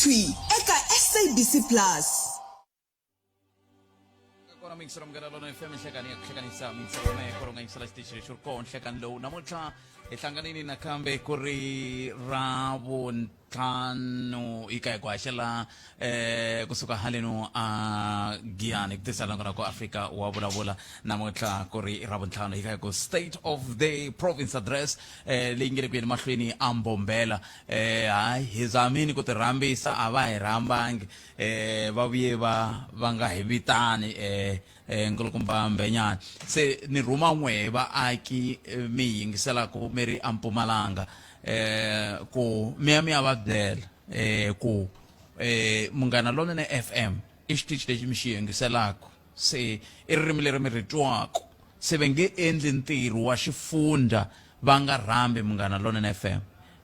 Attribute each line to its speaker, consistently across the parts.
Speaker 1: thwi eka SABC Plus.
Speaker 2: Kona mixero Munghana Lonene FM nhlekani ya ku hlekanisa mixero na ya nga yingisela xitichi lexi ri kona nhlekani lowu namuntlha hi hlanganini nakambe ku ri ra vuntlhanu yi ka hi ku haxela kusuka haleno a Giyani ku tisa lango ra ku Afrika wa vulavula namuntlha ku ri ra vuntlhanu yi ka hi ku State of the Province Address leyi nge le ku yeni mahlweni a Mbombela. Hayi hi zamini ku ti rhambisa a va hi rhambangi, va vuye va va nga hi vitani, nkulukumba Mbenyana. Se ni rhuma n'we vaaki mi hi yingiselaku mi ri a Mpumalanga, ku mi ya mi ya va byela ku Munghana Lonene FM i xitichi lexi mi xi yingiselaku, se i ririmi leri mi ri twaku, se va nge endli ntirho wa xifundza va nga rhambi Munghana Lonene FM.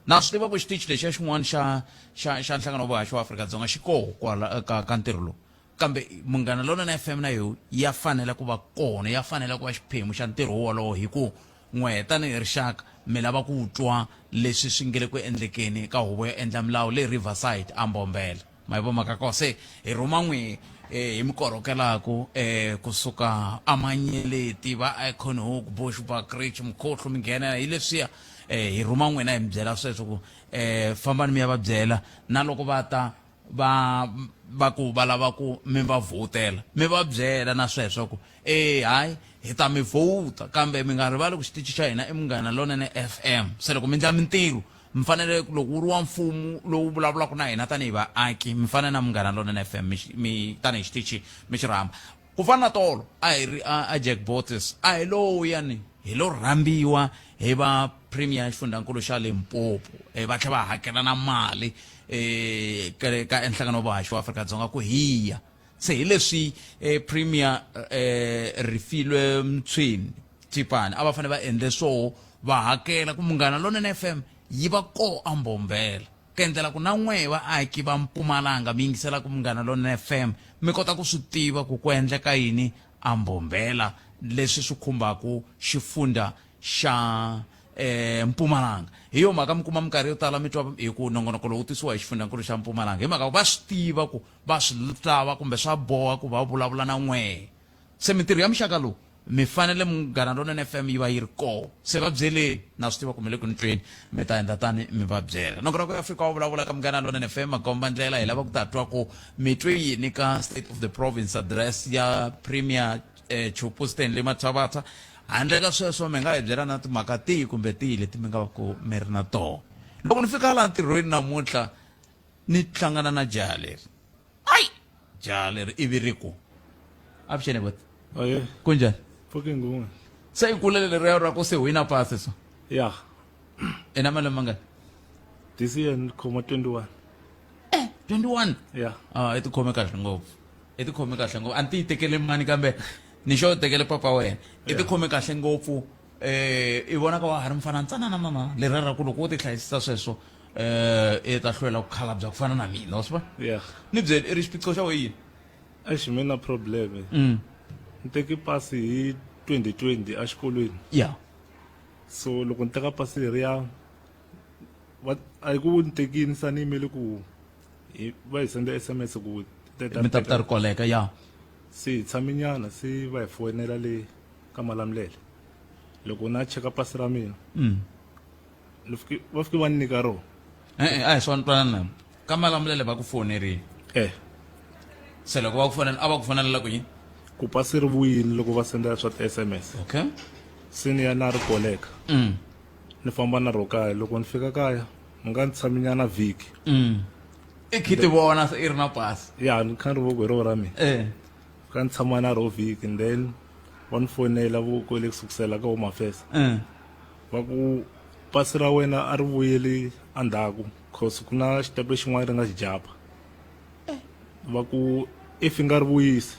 Speaker 2: Na swi tiva ku xitichi lexiya xin'wana xa xa xa Nhlangano wa Vuhaxi wa Afrika-Dzonga xi koho kwala ka ka ntirho lowu, kambe Munghana Lonene FM na yo ya fanele ku va kona, ya fanele ku va xiphemu xa ntirho wolowo, hi ku n'we tanihi rixaka mi lava ku twa leswi swi nge le ku endlekeni ka huvo yo endla milawu le Riverside a Mbombela. Ma yi vo mhaka koho? Se hi rhuma n'wi hi mi korhokelaku kusuka aManyeleti, va Acornhoek, Bushbuckridge, Mkhohlo, mi nghena hi leswiya. Hi rhuma n'wina hi mi byela sweswo ku fambani mi ya va byela, na loko va ta va va ku va lava ku mi va vhotela, mi va byela na sweswo ku e hayi hi ta mi vhota, kambe mi nga rivali ku xitichi xa hina i Munghana Lonene FM. Se loko mi endla mintirho mi fanele, loko wu ri wa mfumo lowu vulavulaka na hina tanihi vaaki, mi fanele na Munghana Lonene FM mi tanihi xitichi mi xi rhamba. Ku fana na tolo a hi ri a Jack Botes, a hi lowuyani hi lo rhambiwa hi va premier ya xifundzankulu xa Limpopo, va tlhela va hakela na mali ka enhlangano wa vuhaxi wa Afrika-Dzonga ku hi ya. Se hi leswi premier Refilwe Mtsweni Tsipane a va fanele va endle swoho, va hakela ku Munghana Lonene FM yi va koho a Mbombela, ku endlela ku na n'we vaaki va Mpumalanga mi yingiselaka Munghana Lonene FM mi kota ku swi tiva ku ku endleka yini a Mbombela leswi swi khumbaka xifundza xa Mpumalanga. Hi yo mhaka mi kuma minkarhi yo tala mi twa hi ku nongonoko lowu tisiwa hi xifundzankulu xa Mpumalanga, hi mhaka ku va swi tiva ku va swi lava kumbe swa boha ku va vulavula na n'we. Se mintirho ya muxaka lowu mi fanele Munghana Lonene FM yi va yi ri koho. Se va byeleni, na swi tiva ku mi le ku ni tweni, mi ta endla tani mi va byela. Nongonoko ya Afrika wa vulavula ka Munghana Lonene FM, makomba ndlela, hi lava ku ta twa ku mi twe yini ka State of the Province Address ya Premier Chupu Stanley Mathabatha. Handle ka sweswo mi nga hi byela na timhaka tihi kumbe tihi leti mi nga va ku mi ri na toho. Loko ni fika laha ntirhweni namuntlha ni hlangana na jaha leri. Ai! Jaha leri ivi ri ku, Avuxeni buti.
Speaker 3: Aye.
Speaker 2: Kunjhani?
Speaker 3: Pfuke nguwe.
Speaker 2: Se i kule leriya ra ku se wina pasi so.
Speaker 3: Ya.
Speaker 2: I na malembe mangani?
Speaker 3: This year ni khoma 21.
Speaker 2: 21?
Speaker 3: Ya.
Speaker 2: Ah, i tikhome kahle ngopfu. I tikhome kahle ngopfu. A ni ti yi tekele mani kambe ni xo tekele papa wena. I tikhome kahle ngopfu. I vonaka wa ha ri mfana ntsanana nana leriya ra ku loko wo ti hlayisisa sweswo i ta hlwela ku khalabya ku fana na mina, wa swi vona?
Speaker 3: Yeah.
Speaker 2: Ni byeli, i ri xiphiqo xa wena yini?
Speaker 3: Eish, mina problem. Ni teke pasi hi 2020 exikolweni.
Speaker 2: Yeah.
Speaker 3: So loko ni teka pasi leriya va a hi ku ni tekini sa ni yimele ku hi va hi senda SMS ku
Speaker 2: mi ta ta ri koleka ya.
Speaker 3: Se hi tshame nyana se va hi foyinela le ka Malamulele. Loko na cheka pasi ra mina. Ni fike va fike va ni nyika rona.
Speaker 2: E-e, a hi swona twanana ka Malamulele va ku fonerile. Se loko va ku fonela a va ku fonelela ku yini?
Speaker 3: Ku pasi ri vuyile loko va senda swa ti-SMS.
Speaker 2: Okay.
Speaker 3: Se ni ya na ri koleka. Ni famba na ro kaya, loko ni fika kaya ni nga ni tshami nyana vhiki.
Speaker 2: I khi ti vona se i ri na pasi.
Speaker 3: Ya, ni kha ni ri voko hi rona ra mina. Ka ni tshama na ro vhiki, and then va ni fonela vo kwele kusukisela ka Home Affairs. Va ku pasi ra wena a ri vuyeli endzhaku cause ku na xitepe xin'wana ri nga xi japa. Va ku if i nga ri vuyisi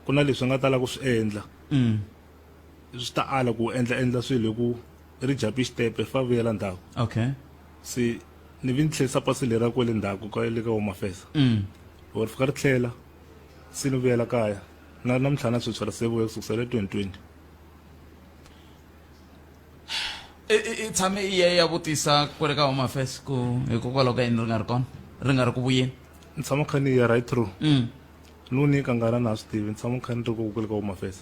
Speaker 3: ku na leswi nga ta lava ku swi endla. Swi ta ala ku endla endla swilo hi ku ri japi xitepe fa vuyela ndzhaku.
Speaker 2: Okay.
Speaker 3: Se ni vi ni tlherisa pasi leriya kwele ndzhaku ka le ka Home Affairs. Loko ri fika ri tlhela se ni vuyela kaya na namuntlha na sweswi ri se vuya kusukisela 2020.
Speaker 2: I tshame i ya ya vutisa kwale ka Home Affairs ku hikokwalaho ka yini ri nga ri kona? ri nga ri ku vuyeni
Speaker 3: ni tshama kha ni ya right through ni wu nyika ngana na ha swi tivi ni tshama kha ni ri ku kule ka home affairs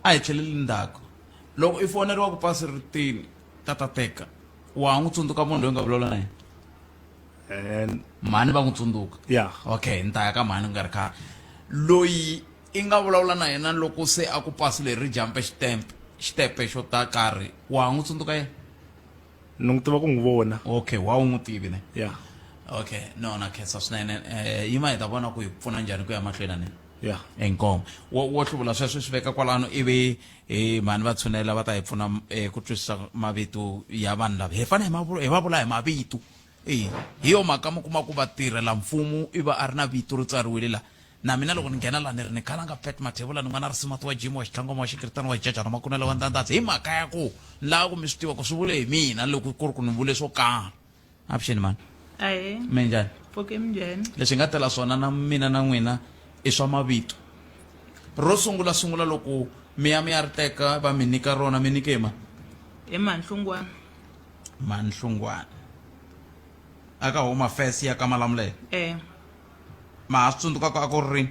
Speaker 2: a hi tlheleli ndzhaku loko i foneriwa ku pasi ri tini tata teka wa ha n'wi tsundzuka munhu loyi u nga vulavula na yena
Speaker 3: and
Speaker 2: mhani va n'wi tsundzuka
Speaker 3: ya
Speaker 2: okay ni ta ya ka mhani ku nga ri khale loyi i nga vulavula na yena loko se a ku pasi leri ri jampe xitempe xitepe xo ta karhi wa ha n'wi tsundzuka yena
Speaker 3: ni n'wi tiva ku n'wi vona
Speaker 2: okay wa wu n'wi tivi ne
Speaker 3: ya
Speaker 2: okay no na khensa swinene um yima hi ta vona ku hi pfuna njhani ku ya mahlweni anene
Speaker 3: ya
Speaker 2: inkomo wo wo hluvula sweswo swi veka kwalano ivi hi mhani va tshunela va ta hi pfuna eh, ku twisisa mavito ya vanhu lava hi fanele hi ma vula- hi va vula hi mavito e hi yo mhaka mi kuma ku vatirhela mfumo i va a ri na vito ri tsariwile la na mina loko ni nghena la ni ri ni khalanga pet mathevula ni n'wana risimati wa jim wa xitlhangoma wa xikiritana wa xijajana makunela wa ndandatsi hi mhaka ya ku ni lava ku mi swi tiva ku swi vule hi mina loko ku ri ku ni vule swo karhi avuxeni mani
Speaker 4: Ahee,
Speaker 2: minjhani
Speaker 4: pfuke minjhani?
Speaker 2: leswi hi nga tela swona na mina na n'wina i swa mavito ro sungula sungula loko mi ya mi ya ri teka va mi nyika rona mi nyike hi mani
Speaker 4: Hi Manhlungwana.
Speaker 2: Manhlungwana aka home affairs ya ka Malamulele
Speaker 4: Eh,
Speaker 2: ma ha swi tsundzuka ku a ku ri rini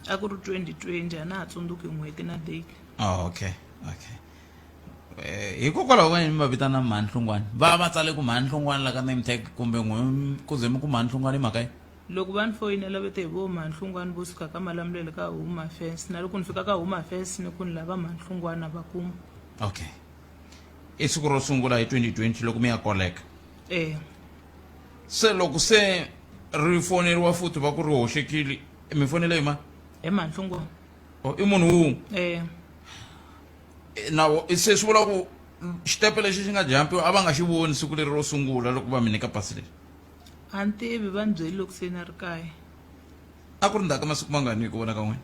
Speaker 4: a ku ri 2020 a na ha tsundzuki n'hweti na date.
Speaker 2: Oh, okay okay Eh, hikokwalaho ka yini mi va vitana mhanhlungwana va va tsale ku mhanhlungwana la ka name tag kumbe n'we ku ze mi ku mhanhlungwana i mhaka yi
Speaker 4: Loko va ni foyinela va te hi vo Mhanhlungwana vo suka ka Malamulele ka Home Affairs na loko ni fika ka Home Affairs ni ku ni lava Mhanhlungwana va kuma.
Speaker 2: Okay i siku ro sungula hi 2020 loko mi ya koleka
Speaker 4: Eh,
Speaker 2: se loko se ri foneriwa futhi va ku ri hoxekile mi fonele hi mani
Speaker 4: hi Mhanhlungwana.
Speaker 2: Oh, i munhu wun'we
Speaker 4: Eh,
Speaker 2: na se swi vula ku xitepe lexi xi nga jampiwa a va nga xi voni siku leri ro sungula loko va mi nyika pasi leri
Speaker 4: a ni tivi va ni byeli loko se ni ri kaya.
Speaker 2: A ku ri ndzhaku ka masiku mangani hi ku vona ka n'wina?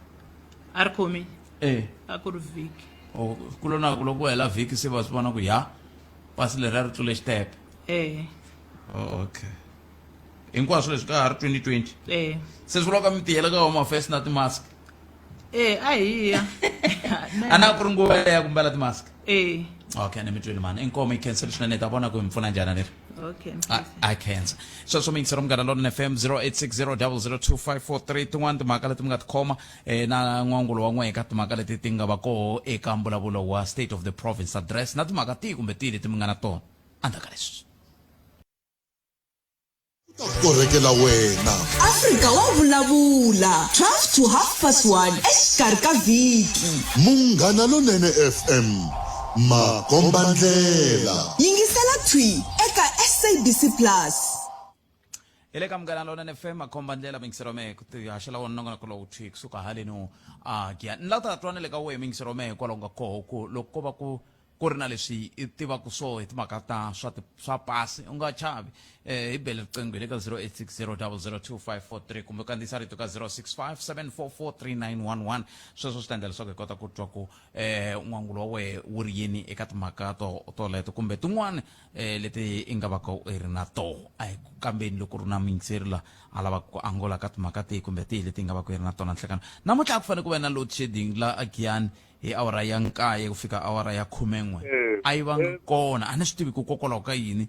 Speaker 4: A ri khomile.
Speaker 2: E.
Speaker 4: A ku ri vhiki.
Speaker 2: O ku lo na ku loko ku hela vhiki se va swi vona ku ya pasi leri a ri tlule xitepe.
Speaker 4: E.
Speaker 2: Oh, okay. Hinkwaswo leswi ka ha ri 2020.
Speaker 4: E.
Speaker 2: Se swi vula ka mi tiyela ka home affairs na ti-mask.
Speaker 4: E, a hi ya.
Speaker 2: A na ku ri nguva ya ku mbala ti-mask.
Speaker 4: E.
Speaker 2: Okay, ni mi twile mani. Inkomo yi khensile swinene hi ta vona ku hi mi pfuna njhani a ni ri.
Speaker 4: Okay.
Speaker 2: A khensa. Sweswo mi yingisela Munghana Lonene FM 0860002543 tin'wana timhaka leti mi nga ti khoma eh, na n'wangulo wa n'we eka timhaka leti ti nga va koho eka mbulavulo wa State of the Province Address na timhaka tihi kumbe tihi leti mi nga na tona endzhaku ka leswi.
Speaker 5: Ta korhekela wena.
Speaker 1: Afrika wa vulavula 12 to half past 1 exikarhi ka vhiki.
Speaker 5: Munghana Lonene FM, makombandlela.
Speaker 1: Yingisela thwi eka SABC Plus.
Speaker 2: Hi le ka Munghana Lonene FM, makombandlela muyingiseri wa mehe ku ti haxela wona nongonoko lowu thwi kusuka haleno a Giyani. Ni lava ku ta twa na le ka wehe muyingiseri wa mehe hikwalaho nga koho ku loko ko va ku ku ri na leswi i tivaka swo hi timhaka ta swa swa pasi u nga chavi eh hi bele riqingho hi le ka 0860002543 kumbe kandziyisa rito ka 0657443911 sweswo swi ta endla leswaku hi kota ku twa ku eh n'wangulo wa wehe wu ri yini eka timhaka to toleto kumbe tin'wana eh leti i nga vaka i ri na toho a hi ku kambeni loko ri na muyingiseri la a lavaka ku angula ka timhaka tihi kumbe tihi leti nga vaka i ri na tona nhlekano namuntlha a ku fanele ku va na load shedding la a Giyani hi awara ya nkaye ku fika awara ya khumen'we
Speaker 6: Eh,
Speaker 2: a yi vanga
Speaker 6: eh.
Speaker 2: kona a ni swi tivi ku kokwalaho ka yini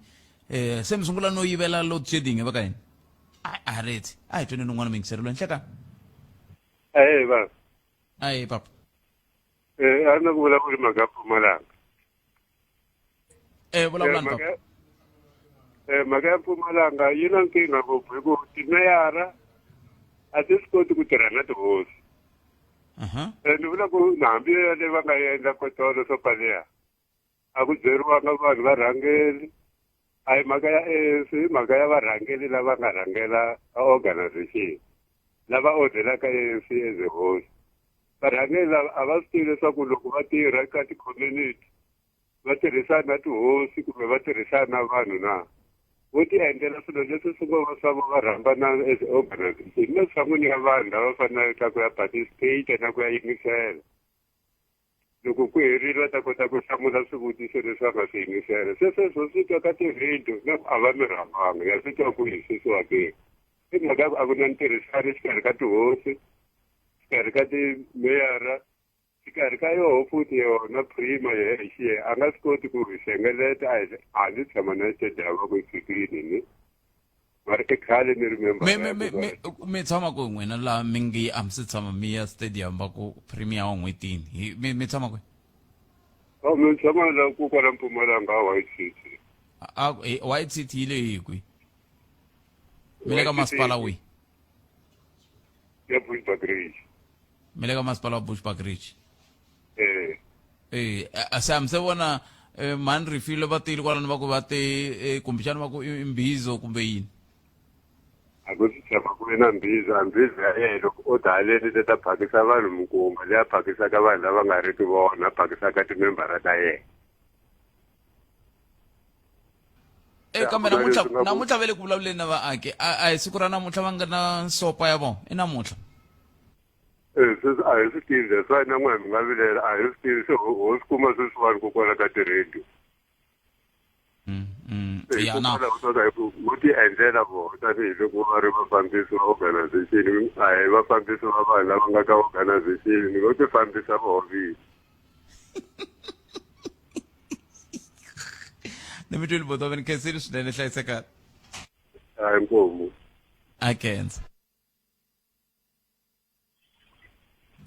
Speaker 2: um se mi sungula no yivela load shedding va ka yini a a reti a hi tweni un'wana muyingiseri loyi nhlekani
Speaker 6: Ahee baba.
Speaker 2: ayi papa
Speaker 6: Eh a na ku vulavula mhaka ya Mpumalanga.
Speaker 2: Eh vulavulani
Speaker 6: Eh,
Speaker 2: papa
Speaker 6: mhaka eh mhaka ya Mpumalanga yi na nkingha ngopfu hi ku timeyara a ti swi koti ku tirha na tihosi.
Speaker 2: Aha.
Speaker 6: Eh, ni vula ku na hambi yo leyi va nga yi endla kotolo swo pfaleha a ku byeriwanga vanhu varhangeri a hi mhaka ya ANC i mhaka ya varhangeri lava nga rhangela a organization lava odelaka ANC as a whole varhangeri lava a va swi tivi leswaku loko va tirha ka ti-community va tirhisana na tihosi kumbe va tirhisana na vanhu na vo ti endlela swilo leswi swi ngo va swa vo va rhamba na as organization ematshan'wini ya vanhu lava faneleke ku ya participate na ku ya yingisela loko ku herile va ta kota ku hlamula swivutiso leswi va nga swi yingisela se sweswo swi twa ka ti-radio na ku a va mi rhambanga ya swi twa ku hi sweswiwa ke i mhaka ya ku a ku na ntirhisano exikarhi ka tihosi xikarhi ka timeyara xikarhi ka yoho futhi yona prima yehe hi xiye a nga swi koti ku hi hlengeleta a hi a ndzi tshama na stadium va ku hi fikile ni mara Mara i khale ni ri member
Speaker 2: Mi mi mi mi mi tshama kwihi n'wina laha mi ngi a mi se tshama mi ya stadium va ku premier wa n'hwetini hi mi mi tshama kwihi
Speaker 6: Oh, mi tshama la ku kwala Mpumalanga White City.
Speaker 2: A White City yi le hi kwihi mi le ka masipala wihi
Speaker 6: Ya Bushbuckridge.
Speaker 2: Mi le ka masipala wa Bushbuckridge.
Speaker 6: Eh.
Speaker 2: Eh, se a mi se vona eh, mhani rifile va tile kwalano va ku va te eh, kumbexana va ku i mbizo kumbe yini
Speaker 6: a ku si tshama ku ve na mbizo a mbizo ya yena loko o ta haleni ti ta phakisa vanhu minkumba leyi a phakisaka vanhu lava nga riki vona a phakisaka timembara ta yena
Speaker 2: e kambe namuntlha namuntlha va le ku vulavuleni na vaaki a hi siku ra namuntlha va nga na nsopa ya vona i namuntlha
Speaker 6: Eh, sweswi a hi swi tivi that's why na n'wina mi nga vilela a hi swi tivi se ho ho swi kuma sweswiwani kokwala ka ti-radio
Speaker 2: Eh, ya na
Speaker 6: hikokwalaho swa ka hi ku vo ti endlela vona tanihiloko va ri vafambisi va organization a hi vafambisi va vanhu lava nga ka organization vo ti fambisa voho vini
Speaker 2: ni mi twile boto ni khensile swinene hlayisekani
Speaker 6: a inkomu
Speaker 2: a khensa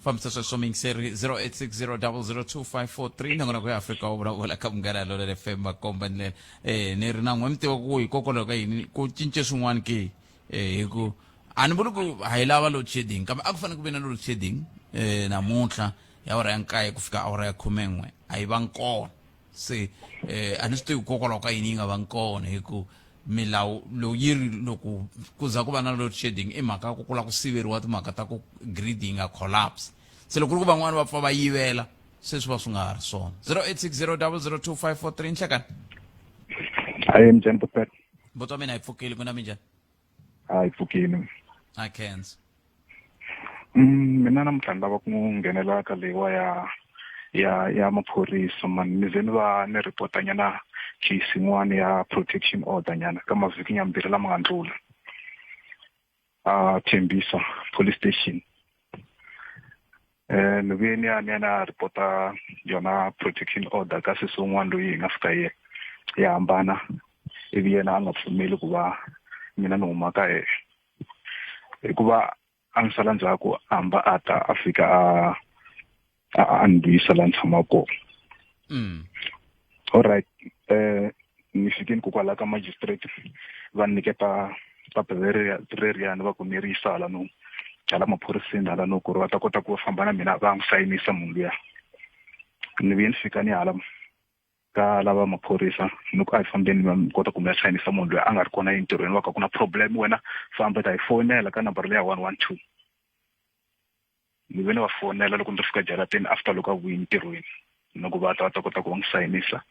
Speaker 2: fambisa sweswo miyingiseri 0860002543 nongonoko ya Afrika wu vulavula ka Munghana Lonene FM makomba ndlela eh ni ri na n'we mi tiva ku hikokwalaho ka yini ku cince swin'wana ke eh hi ku a ni vuli ku ha yi lava load shedding kambe a ku fanele ku ve na load shedding eh namuntlha ya awara ya nkaye ku fika awara ya khumen'we a yi vangi kona se eh a ni swi tivi hikokwalaho ka yini yi nga vangi kona hi ku milawu lowu yi ri loko ku za ku va na load shedding i mhaka ya ku ku lava ku siveriwa timhaka ta ku grid yi nga collapse se loko ku ri ku van'wani va pfa va yivela se swi va swi nga ha ri swona 0860002543 nhlekani
Speaker 7: hayi minjhani botpet
Speaker 2: mbuti wa mina hi pfukile ku na minjhani
Speaker 7: hayi pfukile
Speaker 2: a khensa
Speaker 7: Mina namuntlha ni lava ku nghenela ka leyiwa ya ya ya maphorisa mani ni ze ni va ni report-a nyana case yin'wana ya protection order nyana ka mavhiki yambirhi lama nga ndlula a Tembisa police station ni vuye ni ya ni ya ni ya report-a yona protection order ka sesi wun'wana loyi hi nga fika hi hi hambana ivi yena a nga pfumeli ku va mina ni huma ka yena. Hikuva a ni sala ndzhaku a hamba a ta a fika a a ni vuyisa laha ni tshamaka kona. Alright ni fikini ko kwala ka magistrate va ni nyiketa papila leriya reriyani va ku ni ri yisa hala no hala maphoriseni hala no ku ri va ta kota ku famba na mina va n'wi sayinisa munhu luya. Ni vuye ni fika ni hala ka lava maphorisa ni ku a hi fambeni mi kota ku mi ya sayinisa munhu loyi a nga ri kona entirhweni wa ka ku na problem wena famba ta hi fonela ka nambara leya 112 ni ve ni va fonela loko ndzi fika jarateni after loko a vuye ntirhweni ni ku va ta va ta kota ku va n'wi sayinisa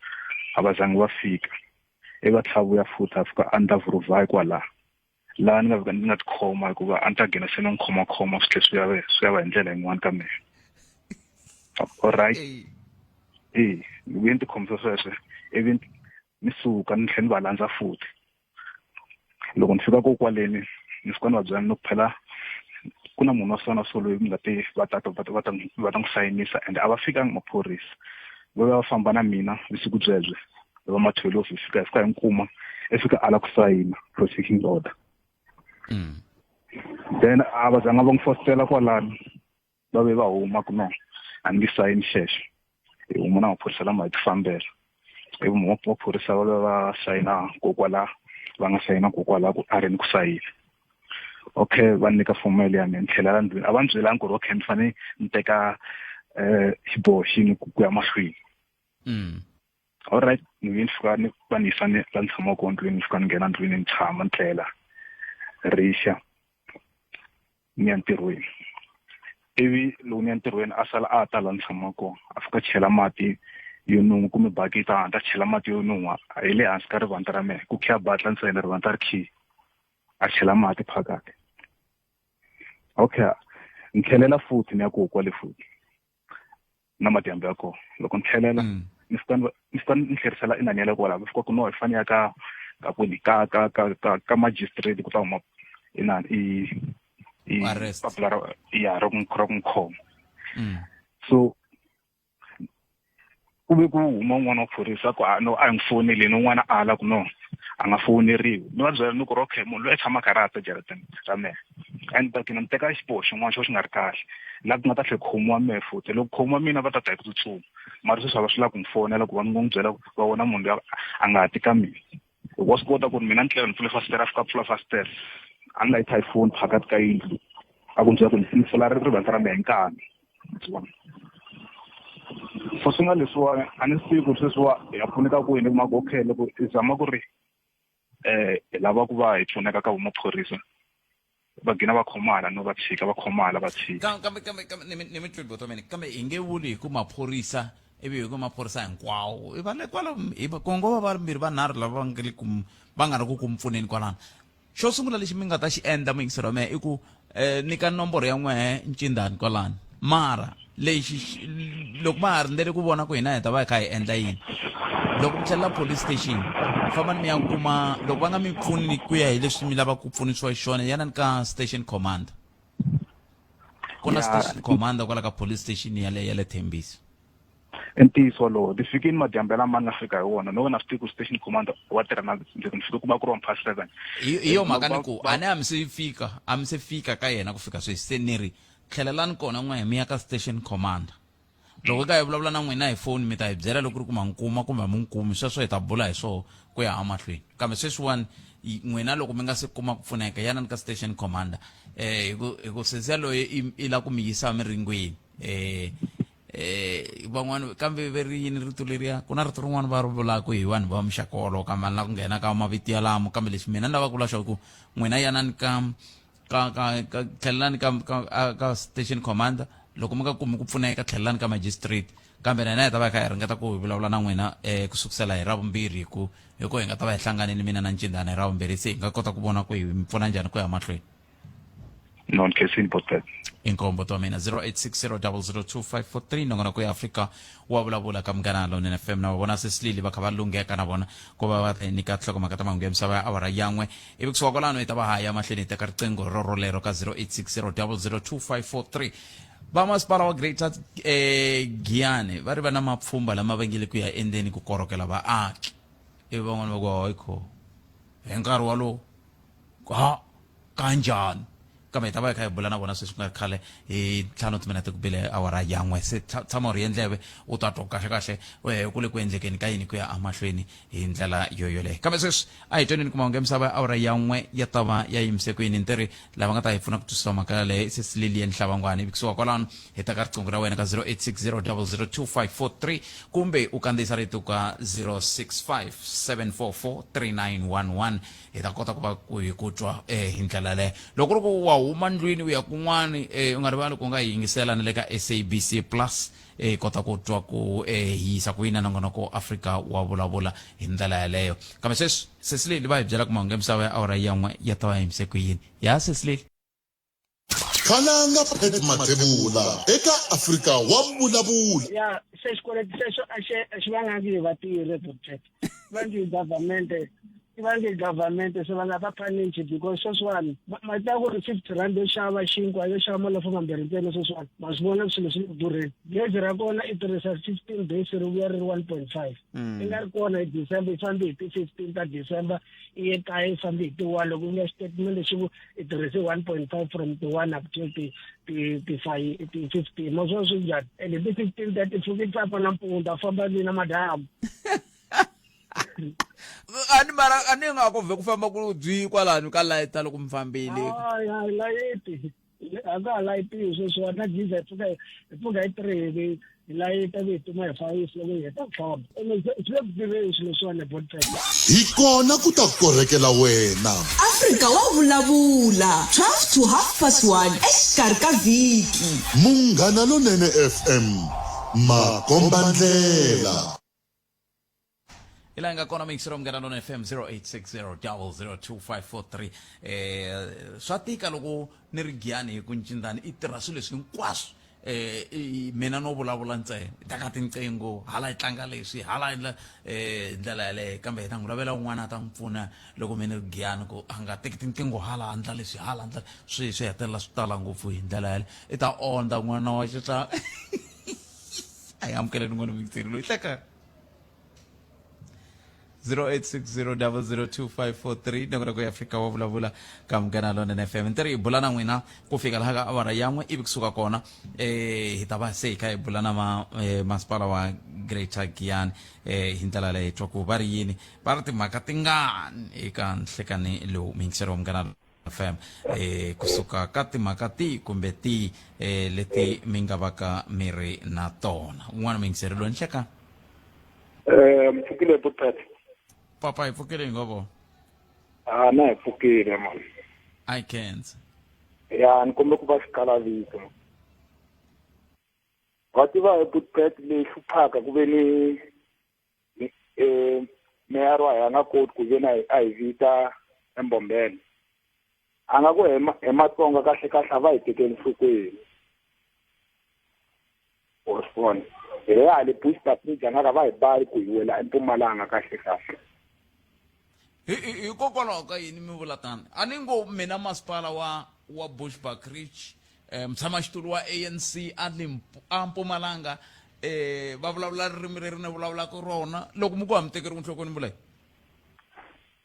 Speaker 7: a va zangi va fika i va tlhela vuya futhi a fika a ndla vuruvhayi kwalaha laha ni nga fika ni nga tikhoma hikuva a ni ta gina se ni n'wi khomakhoma swi tlhe swi ya swi ya va hi ndlela yin'wana ka mina alright e ni vuye ni tikhomisa sweswo ivi ni suka ni tlhela ni va landza futhi loko ni fika ko kwaleni ni fika ni va byela ni ku phela ku na munhu wa so na so loyi mi nga te va ta va ta va ta va ta n'wi sayinisa and a va fikanga maphorisa va va famba na mina vusiku byebyo va ma 12 hi fika hi fika hi n'wi kuma i fika ala ku sayina protection order then a va zanga va n'wi fositela kwalano va ve va huma ku no a ni nge sayini xexo hi huma na maphorisa lama hi ti fambela ivi maphorisa va va va sayina kokwala va nga sayina kokwala ku a ri ni ku sayina okay va nyika fomo ya mina ni tlhela la ndlwini a va ni byelanga ku ri okay ni fanele ni teka um xiboho xini ku ya mahlweni Alright ni vuye ni fika ni va ni yisa ni la ni tshamaka kona ndlwini ni fika ni nghena ndlwini ni tshama ni tlela rixa ni ya ntirhweni ivi loko ni ya ntirhweni a sala a ta la ni tshamaka kona a fika chela mati yo nun'hwa kumbe bakiti a ta chela mati yo nun'hwa hi le hansi ka rivanti ra mehe ku khiya batla ntsena rivanti ri khiya a chela mati phakathi okay ni tlhelela futhi ni ya ku kwale futhi na madyambu ya kona loko ni tlhelela ni fika ni fika ni tlherisela inani ya le kwala va fika ku no hi fanele ya ka ka kwini ka ka ka ka ka magistrate ku ta huma inani i i papila ra ya ra ku ra ku n'wi khoma so ku ve ku huma un'wana wa phorisa ku a no a hi n'wi foneleni un'wana a ala ku no A nga fowuneriwi. Ni va byela ni ku ri okay munhu loyi a tshama a karhi a ta jarateni ra mehe and ta gcina ni teka xiboho xin'wana xo xi nga ri kahle laha ku nga ta tlhela ku khomiwa mehe futhi. Loko ku khomiwa mina va ta ta hi ku tsutsuma mara sweswi a va swi lavi ku ni fonela ku va ni ngo n'wi byela ku va vona munhu loyi a nga ha ti ka mina. Hikuva wa swi kota ku ri mina ni tlela ni pfule fasitere a fika a pfula fasitere a ni layita phone phakathi ka yindlu a ku ni byela ku ni pfula rivanti ra mehe hi nkani. So swi nga leswiwani a ni swi tivi ku ri sweswiwa hi ya pfuneka kwini hi mhaka okay loko hi zama ku ri hi lava ku va hi pfuneka ka vo maphorisa va gina va khoma hala no va tshika va khoma hala va tshika.
Speaker 2: Kambe kambe kambe ni mi ni mi twile buti wa mina kambe hi nge vuli hi ku maphorisa ivi hi ku maphorisa hinkwawo i va le kwalo hi va ku ngo va vambirhi vanharhu lava va nga le ku va nga ri ku ku pfuneni kwalano. Xo sungula lexi mi nga ta xi endla muyingiseri wa mehe i ku um nyika nomboro ya n'wehe ncindani kwalani mara lexi loko ma ha rindzele ku vona ku hina hi ta va hi kha hi endla yini loko mi tlhelela police station fambani mi ya kuma loko va nga mi pfuni ku ya hi leswi mi lavaka ku pfunisiwa xiswona yanani ka station commander ku na station commander kwala ka police station yale ya le Thembisa.
Speaker 7: I ntiyiso wolowo. Ni fikile madyambu lama ni nga fika hi wona, no va na swi tivi ku station commander wa tirha na ndzi ni fike ku va ku ri 7:01.
Speaker 2: Hi hi yo mhaka ni ku a ni a mi se fika a mi se fika ka yena ku fika sweswi se ni ri tlhelelani kona n'we mi ya ka station commander loko ka hi vulavula na n'wina hi foni mi ta hi byela loko ri ku ma n'wi kuma kumbe a mi n'wi kumi sweswo hi ta bula hi swoho ku ya emahlweni kambe sweswiwani n'wina loko mi nga se kuma ku pfuneka yanani ka station commander eh hi ku hi ku sesi yaloye i i la ku mi yisa emiringweni eh eh van'wana kambe ve ri yini rito leriya ku na rito rin'wana va ri vulaka hi vanhu va muxaka wolowo kambe a ni la ku nghena ka mavito yalamo kambe lexi mina ni lavaka ku vula xona ku n'wina yanani ka ka ka ka tlhelelani ka ka ka station commander loko mi nga kumi ku pfuneka tlhelelani ka magistrate kambe na hina hi ta va hi kha hi ringeta ku hi vulavula na n'wina um ku sukusela hi ravumbirhi hi ku hi ku hi nga ta va hi hlanganile mina na ncindana hi ravumbirhi se hi nga kota ku vona ku hi mi pfuna njhani ku ya mahlweni
Speaker 7: No, ni khensini Botbet.
Speaker 2: Inkombo to mina 0860002543 nongonoko ya Afrika wa vulavula ka Munghana Lonene FM na va vona sesilili va kha va lungheka na vona ku va va nyika nhlokomhaka ta mahungu ya misava ya awara yan'we ivi kusuka kwalano hi ta va haya mahlweni hi teka riqingho rorolero ka 0860002543 va masipala wa Greater eh, Giyani va ri va na mapfhumba lama va nge le ku ya endleni ku korokela vaaki ivi van'wana va ku hayi kho hi nkarhi walowo ha kanjhani kambe hi ta va hi kha hi bula na vona sweswi ku nga ri khale hi ntlhanu timinete ku bile awara yan'we se tshama u ri endleve u ta twa kahle kahle eh, ku le ku endlekeni ka yini ku ya emahlweni hi ndlela yo yoleyo kambe sweswi a hi tweneni kuma onge misava ya awara yan'we ya ta va ya yimise ku yini ntirhi lava nga ta hi pfuna ku twisisa mhaka yaleyo i sesi Lilian Hlabangwani ivi kusuka kwalano hi ta ka riqingho ra wena ka 0860 002543 kumbe u kandziyisa rito ka 065 744 3911 hi ta kota ku va ku hi ku twa eh, hi ndlela yaleyo loko ku ri ku wa huma ndlwini u ya kun'wani eh, u nga rivali ku nga hi yingisela na le ka sabc plus eh, kota ku twa ku eh, hi yisa ku yini nongonoko afrika wa vulavula hi ndlela yaleyo kambe sweswi sesilili va hi byela ku mahungu ya misava ya awara yan'we ya ta va yimise ku yini ya sesilili
Speaker 5: Khalanga Pat Mathebula eka Afrika wa Vulavula.
Speaker 8: Ya se xikweleti xexo a xi a xi vangangi hi vatirhi Doctor. Vangi hi government i vangi hi government se va nga va panichi because sweswiwani ma tiva ku ri R50 yo xava xinkwa yo xava malofo mambirhi ntsena sweswiwani ma swi vona swilo swi le ku durheni gezi ra kona i tirhisa 15 days ri vuya ri ri 1.5 i nga ri kona hi December i fambe hi ti 15 ta December i ye kaya i fambe hi ti 1 loko u nga xitatimende xi ku i tirhise 1.5 from ti 1 up till ti ti ti five ti 15 ma swo swi njhani and ti 15 ta ti pfuki tsapa nampundzu a famba ni na madamu
Speaker 2: a ni mara a ni nga ku vhe ku famba ku byi kwalano ka layita loko mi fambile
Speaker 8: hayi hayi layiti a ka ha layitiwi sweswiwani na giza hi pfuka hi pfuka hi three hi hi layita ku hi tuma hi fayisi loko hi heta ku famba ene swi le ku tiveni swilo leswiwani botbet
Speaker 5: Hi kona ku ta korhekela wena.
Speaker 1: Afrika wa vulavula 12 to half past 1 exikarhi ka vhiki.
Speaker 5: Munghana Lonene FM, makombandlela.
Speaker 2: Hi laha hi nga kona mixero munghana lona fm 0860002543 eh swa tika loko ni ri giyani hi ku ncindani i tirha swilo leswi hinkwaswo eh mina no vulavula ntsena i ta ka tinqingho hala hi tlanga leswi hala endla eh ndlela yaleyo kambe hi ta n'wi lavela un'wana a ta n'wi pfuna loko mina ni ri giyani ku a nga teki tinqingho hala andla leswi hala andla swi swi hetelela swi tala ngopfu hi ndlela yaleyo i ta ondza n'wana wa xitla a hi amukeleni n'wana mixeri loyi hleka. 0860002543 nongonoko ya Afrika wa vulavula ka Munghana Lonene FM. Ni ri hi bula na n'wina ku fika laha ka awara yan'we ivi kusuka kona eh hi ta va se hi kha hi bula na ma eh, masipala wa Greater Giyani eh hi ndlela leyi twa ku va ri yini va ri timhaka tingani eka nhlekani lowu miyingiseri wa Munghana FM eh kusuka ka timhaka ti kumbe ti eh leti mi nga va ka mi ri na tona un'wana muyingiseri loyi nhlekani
Speaker 9: Eh, mpfukile Butpet.
Speaker 2: Papa hi pfukile hi ngovo.
Speaker 9: Ah, na hi pfukile man.
Speaker 2: I can't.
Speaker 9: Ya, ni kombe ku va xikalavito. Wa tiva hi Butpet leyi hluphaka ku ve ni eh meyara wa a nga koti ku ve na a hi vita eMbombela. A nga ku hi Matsonga kahle kahle a va hi tekeli enhlokweni. Wa swi vona hi le Bushbuckridge a nga ka va hi bali ku hi wela eMpumalanga kahle kahle.
Speaker 2: Hikokwalaho ka yini mi vula tani? A ni ngo mina masipala wa wa Bushbuckridge eh, mutshamaxitulu wa ANC a Limpo a Mpumalanga eh va vulavula ririmi leri ni vulavulaka rona loko mi ku a mi tekeriwi nhlokweni mi vula yini?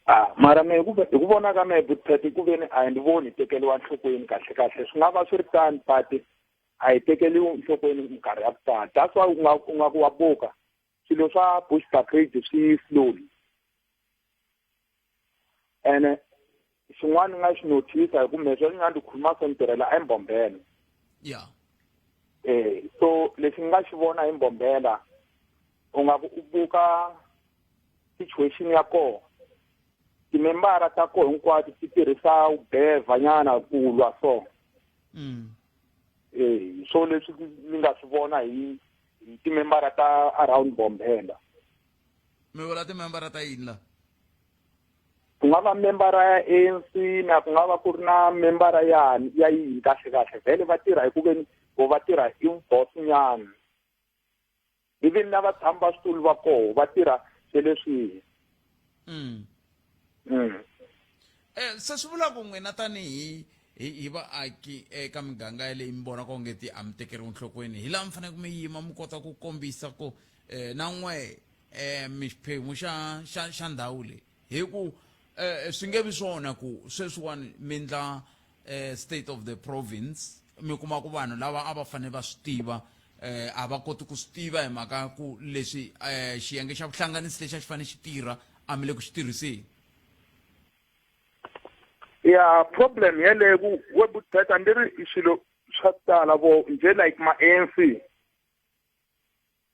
Speaker 9: Ah, mara me hi ku hi ku vona ka mehe Butpet ku ve ni a ni voni hi tekeriwa nhlokweni kahle kahle swi nga va swi ri tani but a hi tekeriwi nhlokweni minkarhi ya ku tala that's why u nga u nga ku wa buka swilo swa Bushbuckridge swi slowly ene xin'wana ni nga xi notice hi ku me sweswi nga ndzi khuluma so ni tirhela eMbombela
Speaker 2: ya
Speaker 9: eh so lexi ni nga xi vona hi Mbombela u nga ku u buka situation ya kona timembara ta koho hinkwato ti tirhisa ubeva nyana ku lwa so eh so leswi ni nga swi vona hi hi timembara ta around Bombela
Speaker 2: mi vula timembara ta yini la
Speaker 9: ku nga va membara ya ANC na ku nga va ku ri na membara ya ya yini kahle kahle vhele va tirha hi ku veni vo va tirha i boss nyana even na vatshami va switulu va koho va tirha swe leswihi
Speaker 2: Eh se swi vula ku n'wina tanihi hi hi vaaki eka miganga yaleyi mi vonaka onge ti a mi tekeriwi nhlokweni hi laha mi faneleke mi yima mi kota ku kombisa ku eh na n'we eh mi xiphemu xa xa xa ndhawu leyi hi ku eh swi nge vi swona ku sweswiwani mi ndla eh state of the province mi kuma ku vanhu lava a va fanele va swi tiva eh a va koti ku swi tiva hi mhaka ku leswi eh xiyenge xa vuhlanganisi lexi a xi fanele xi tirha a mi le ku xi tirhiseni
Speaker 9: ya problem yeleyo ku we buthetha ndi ri swilo swa tala vo nje like ma ANC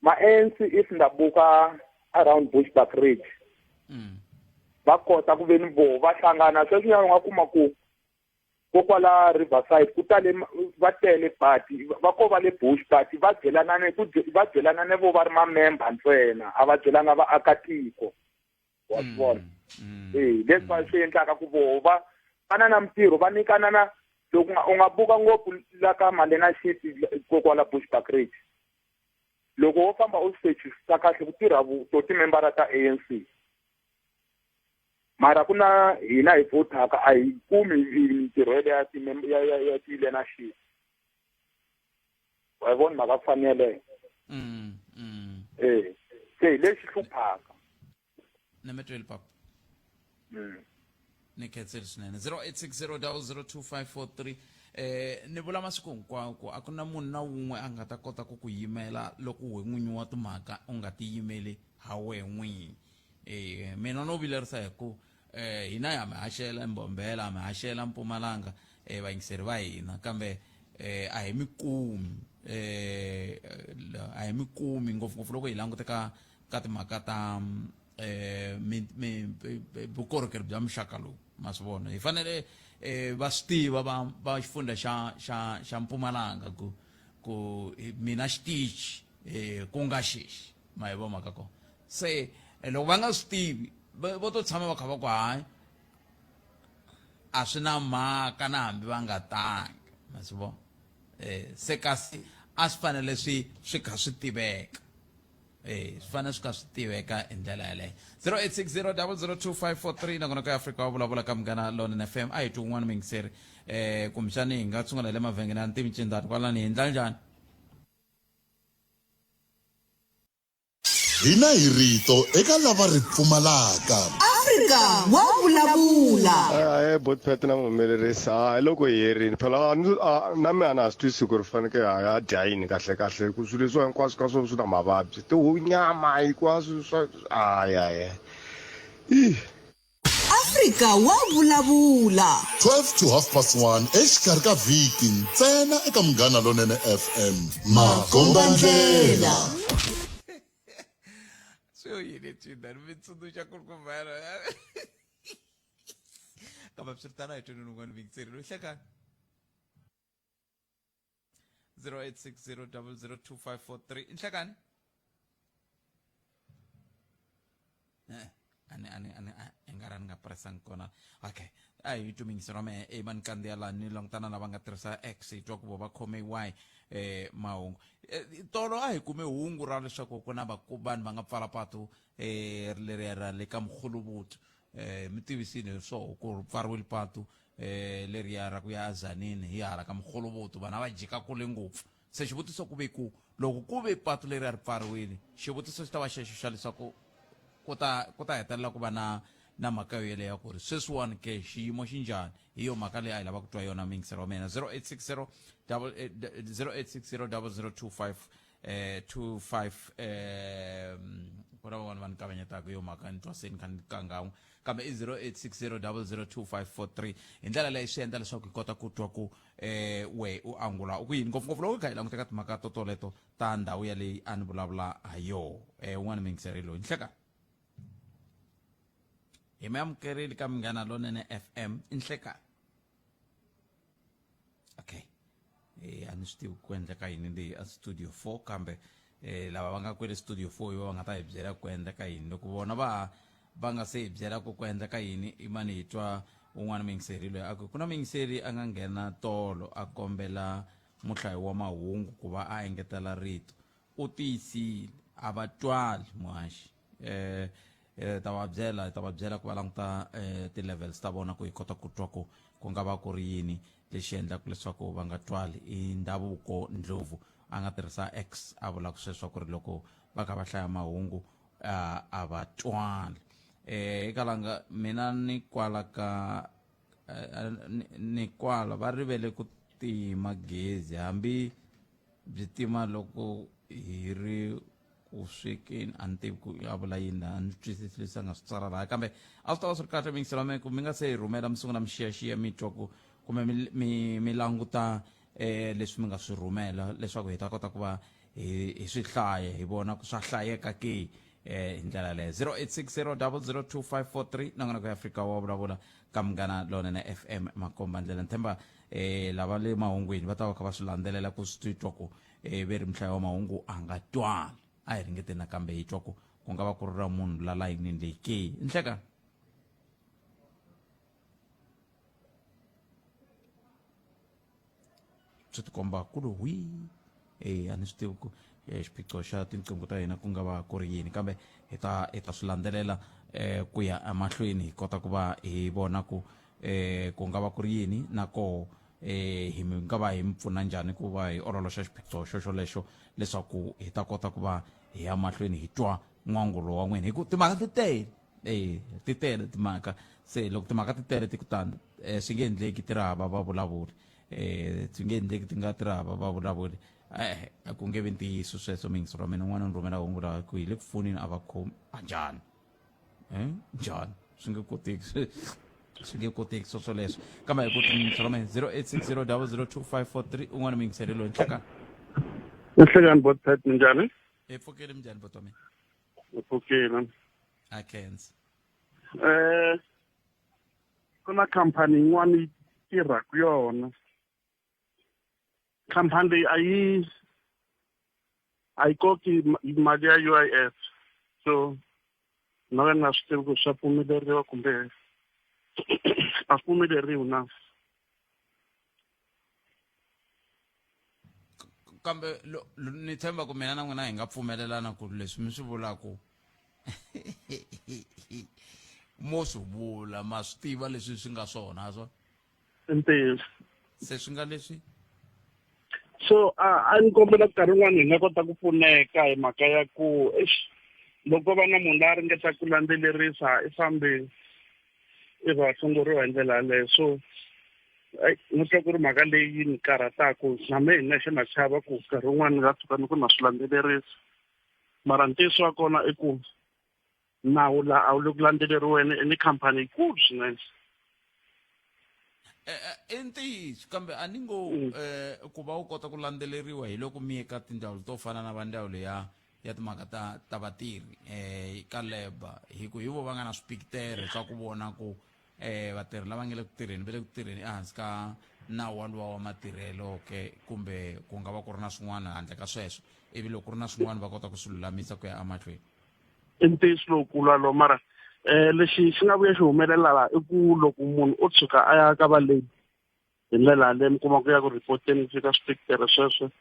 Speaker 9: ma ANC if nda buka around Bushbuckridge va kota ku veni vo va hlangana sweswinyana u nga kuma ku kokwala Riverside ku tale va tele but va ko va le Bush but va byelanane ku va byelanane vo va ri ma member ntsena a va byelanga vaakatiko wa swi vona eh leswi va swi endlaka ku voho va fana na mintirho va nyikana na loko u nga buka ngopfu la ka ma-learnership kokwala Bushbuckridge loko wo famba u sechisa kahle ku tirha to timembara ta ANC mara ku na hina hi vhotaka a hi kumi mintirho yeleyo ya ya ya ti-learnership wa yi vona mhaka ku fana yeleyo eh se hi lexi hluphaka
Speaker 2: ni mi tweli papa ni khenseli swinene 0860002543 eh ni vula masiku hinkwawo ku a ku na munhu na wun'we a nga ta kota ku ku yimela loko we n'winyi wa timhaka u nga ti yimeli ha wehe n'winyi eh mina no vilerisa hi ku eh hina ya mi haxela Mbombela mi haxela Mpumalanga eh vayingiseri va hina kambe eh a hi mi kumi eh a hi mi kumi ngopfungopfu loko hi langute ka ka timhaka ta eh mi mi vukorhokeri bya muxaka lowu ma swi vona hi fanele eh va swi tiva va va xifundha xa xa xa Mpumalanga ku ku mina xitichi eh ku nga xexi ma yi vo mhaka kona se eh, loko va nga swi tivi vo to tshama va kha va ku hayi a swi na mhaka na hambi va nga tangi ma swi vona eh se kasi a swi fanele swi swi kha swi tiveka eh swi fanele swi kha swi tiveka hi ndlela yaleyo 0860002543 nakona ka Afrika wa vulavula ka Munghana Lonene FM a hi twi un'wana muyingiseri eh kumbexani hi nga sungula hi le mavhengele ya ntivi ncindani kwalani hi ndla njhani
Speaker 5: Hina hi rito eka lava ri pfumalaka.
Speaker 1: Afrika wa vulavula.
Speaker 10: Ahee botpet na muhumelerisi ha hi loko hi herini phela a ni a na mina a na ha swi twisisi ku ri faneke ha ya dya yini kahle kahle ku swilo leswiwa hinkwaswo ka swona swi na mavabyi tihunyama hinkwaswo swa hayi hayi ih
Speaker 1: Afrika wa vulavula.
Speaker 5: 12 to half past 1 exikarhi ka vhiki ntsena eka Munghana Lonene FM. Makombandlela.
Speaker 2: Swi yini Twitter mi tsundzuxa ku ri ku vhela kambe swi ri tano a hi tweni un'wana muyingiseri loyi hlekani 0860002543 inhlekani eh ani ani ani i nga ra ni nga pressangi kona okay a hi twi mingisero mehe e va ni kandziya laha ni langutana na va nga tirhisa x hi twa ku vo va khome y eh mahungu eh, tolo a hi kume hungu ra leswaku ku na vanhu va nga pfala patu eh leriya ra le ka mkhulubutu eh mi tivisile hi swoho ku ri pfariwile patu eh leriya ra ku ya azanini hi hala ka mkhulubutu vanhu a va jika kule ngopfu se xivutiso ku ve ku loko ku ve patu leri a ri pfariwile xivutiso xi ta va xexo xa leswaku ku ta ku ta hetelela ku va na na mhaka yo yeleyo ya ku ri sweswiwani ke xiyimo xi njhani hi yo mhaka leyi a hi lava ku twa yona muyingiseri wa mina 0860 0860 0025 eh 25 eh ku na van'wana va ni kavanyetaka yo mhaka ni twa se ni kha ni kangan'we kambe i 0860002543 hi ndlela leyi swi endla leswaku hi kota ku twa ku eh we u angula u ku yini ngopfungopfu loko hi kha hi languta ka timhaka to toleto ta ndhawu yaleyi a ni vulavula ha yoho eh un'wana muyingiseri loyi nhleka hi mi amukerile ka Munghana Lonene FM i nhleka okay eh a ni swi tivi ku endleka yini leyi a studio 4 kambe eh lava va nga kwele studio 4 hi va nga ta hi byela ku endleka yini loko vona va va nga se hi byela ku ku endleka yini i mani hi twa un'wana muyingiseri loyi a ku ku na muyingiseri a nga nghena tolo a kombela muhlayi wa mahungu ku va a engetela rito u tiyisile a va twali muhaxi eh eh ta va byela ta va byela ku va languta eh ti-levels ta vona ku hi kota ku twa ku ku nga va ku ri yini lexi endlaka leswaku va nga twali i ndhavuko ndlovu a nga tirhisa x a vulaka sweswo ku ri loko va kha va hlaya mahungu a va twali eh eka langa mina ni kwala ka ni kwala va rivele ku tima gezi hambi byi tima loko hi ri ku swekeni a ni tivi ku a vula yini laha a ni twisisi leswi a nga swi tsala laha kambe a swi ta va swi ri kahle mingisela me ku mi nga se hi rhumela mi sungula mi xiyaxiya mi twa ku kumbe mi mi mi languta eh leswi mi nga swi rhumela leswaku hi ta kota ku va hi hi swi hlaya hi vona ku swa hlayeka ke eh hi ndlela leyo 0860002543 nongonoko ya Afrika wa vulavula ka Munghana Lonene FM makomba ndlela ni tshemba eh lava le mahungwini va ta va kha va swi landzelela ku swi twa ku eh ve ri muhlayi wa mahungu a nga twali a hi ringeteni nakambe hi twa ku ku nga va ku ri ra munhu la layinini leyi ke nhleka swi tikomba ku lo hwi eh a ni swi tivi ku eh, xiphiqo xa tinqingho ta hina ku nga va ku ri yini kambe hi ta hi ta swi landzelela eh ku ya emahlweni hi kota ku va hi vona ku eh ku nga va ku ri yini na koho eh hi mi nga va hi mi pfuna njhani ku va hi ololoxa xiphiqo xo xolexo leswaku hi ta kota ku va hi ya mahlweni hi twa n'wangulo wa n'wina hi ku timhaka ti tele eh ti tele timhaka se loko timhaka ti tele ti ku tani eh, swi nge endleki ti ri hava vavulavuri eh swi nge endleki ti nga ti ri hava vavulavuri eh a ku nge vi ntiyiso sweswo mingisi ra mina un'wana ni rhumela hungu laha ku hi le ku fonini a va khomi a njhani eh njhani swi nge koteki swi nge koteki swo swoleswo kambe hi ku mingisi ra mina 0860002543 un'wana muyingiseri loyi nhlekani
Speaker 11: Nhlekani botpet minjhani?
Speaker 2: hi pfukile minjhani bot wa mina
Speaker 11: Hi pfukile.
Speaker 2: a khensa
Speaker 11: Eh ku na khampani yin'wana yi tirhaka yona. Khampani leyi a yi a yi koki mali ya UIF. So no ka ni nga swi tivi ku swa pfumeleriwa kumbe a swi pfumeleriwi na.
Speaker 2: Kambe ni tshemba ku mina na n'wina hi nga pfumelelana ku leswi mi swi vulaka mo swi vula ma swi tiva leswi swi nga swona swo
Speaker 11: I ntiyiso.
Speaker 2: Se swi nga leswi
Speaker 11: So a a ni kombela nkarhi wun'wani hi nga kota ku pfuneka hi mhaka ya ku eish Loko va na munhu la ringetaka ku landzelerisa i fambi i va hlongoriwa hi ndlela yaleyo. So ni twa ku ri mhaka leyi yi ni karhataka na mehe hi nexe na chava ku nkarhi wun'wani ni nga tshuka ni ku na swi landzelerisa. Mara ntiyiso wa kona i ku nawu la a wu le ku landzeleriweni i ni khampani yikulu swinene.
Speaker 2: I ntiyiso kambe a ni ngo um ku va wu kota ku landzeleriwa hi loko mi ye ka tindzawulo to fana na va ndzawulo ya ya timhaka ta ta vatirhi um ka labour hi ku hi vo va nga na swipikitere swa ku vona ku um vatirhi lava nga le ku tirheni va le ku tirheni ehansi ka nawu waluwa wa matirhelo ke kumbe ku nga va ku ri na swin'wana handle ka sweswo ivi loko ku ri na swin'wana va kota ku swi lulamisa ku ya emahlweni.
Speaker 11: I ntiyiso lowukulu walowo mara um lexi xi nga vuya xi humelela laha i ku loko munhu o tshuka a ya ka va lady hi ndlela yaleyo mi kuma ku ya ku ripoteni ku fika swipikitere sweswo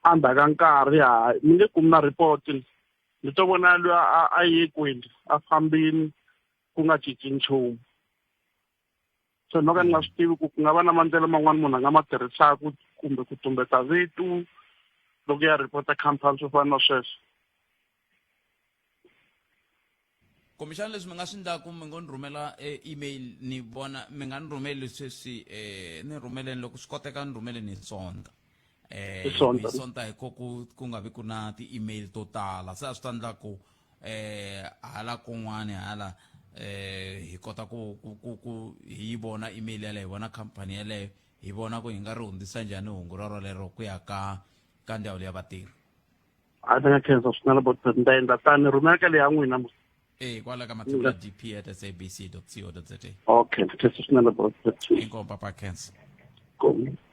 Speaker 11: endzhaku ka nkarhi ha mi nge kumi na report ni to vona loyi a ye kwini a fambini ku nga cinci nchumu. Se no ka ni nga swi tivi ku ku nga va na mandlela man'wani munhu a nga ma tirhisaka kumbe ku tumbeta vito loko ya report-a khampani swo fana na sweswo.
Speaker 2: Kumbexana leswi mi nga swi endlaku mi ngo ni rhumela e email ni vona mi nga ni rhumeli sweswi ni rhumeleni loko swi koteka ni rhumeleni hi Sonta.
Speaker 11: Hi Sonta.
Speaker 2: Hi Sonta hi ko ku ku nga vi ku na ti-email to tala se a swi ta endla ku hala kun'wani hala hi kota ku ku ku ku hi yi vona email yaleyo hi vona khampani yaleyo hi vona ku hi nga ri hundzisa njhani hungu rorolero ku ya ka ka ndzawulo ya vatirhi.
Speaker 11: A ni nga khensa swinene but ni ta endla tani rhumela ka leyi ya n'wina mos.
Speaker 2: E kwala ka mathebula dp at sabc co za.
Speaker 11: Okay, ndzi khensa swinene bot.
Speaker 2: Inkomu papa khensa.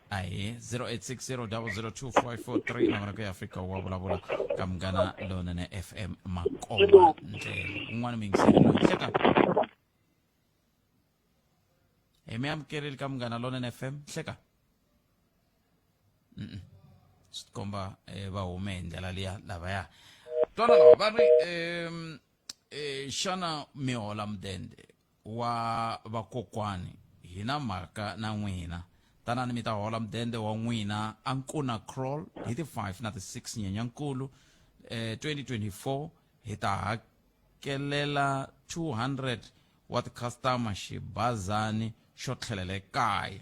Speaker 2: Ahe 0860002543 nomoro ku ya Afrika wa vulavula ka Munghana Lonene FM Makomba ndlela un'wana muyingiseri loyi hleka hi mi amukeleli ka Munghana Lonene FM hleka mm swi tikomba eh, va hume hi ndlela liya lavaya twana lava va ri um xana mi hola mudende wa vakokwani hi na mhaka na n'wina tanani mi ta hola mudende wa n'wina a nkuna crawl hi ti 5 na ti 6 nyenyankulu eh, 2024 hi ta hakelela 200 wa tikhastama xibazani xo tlhelela ekaya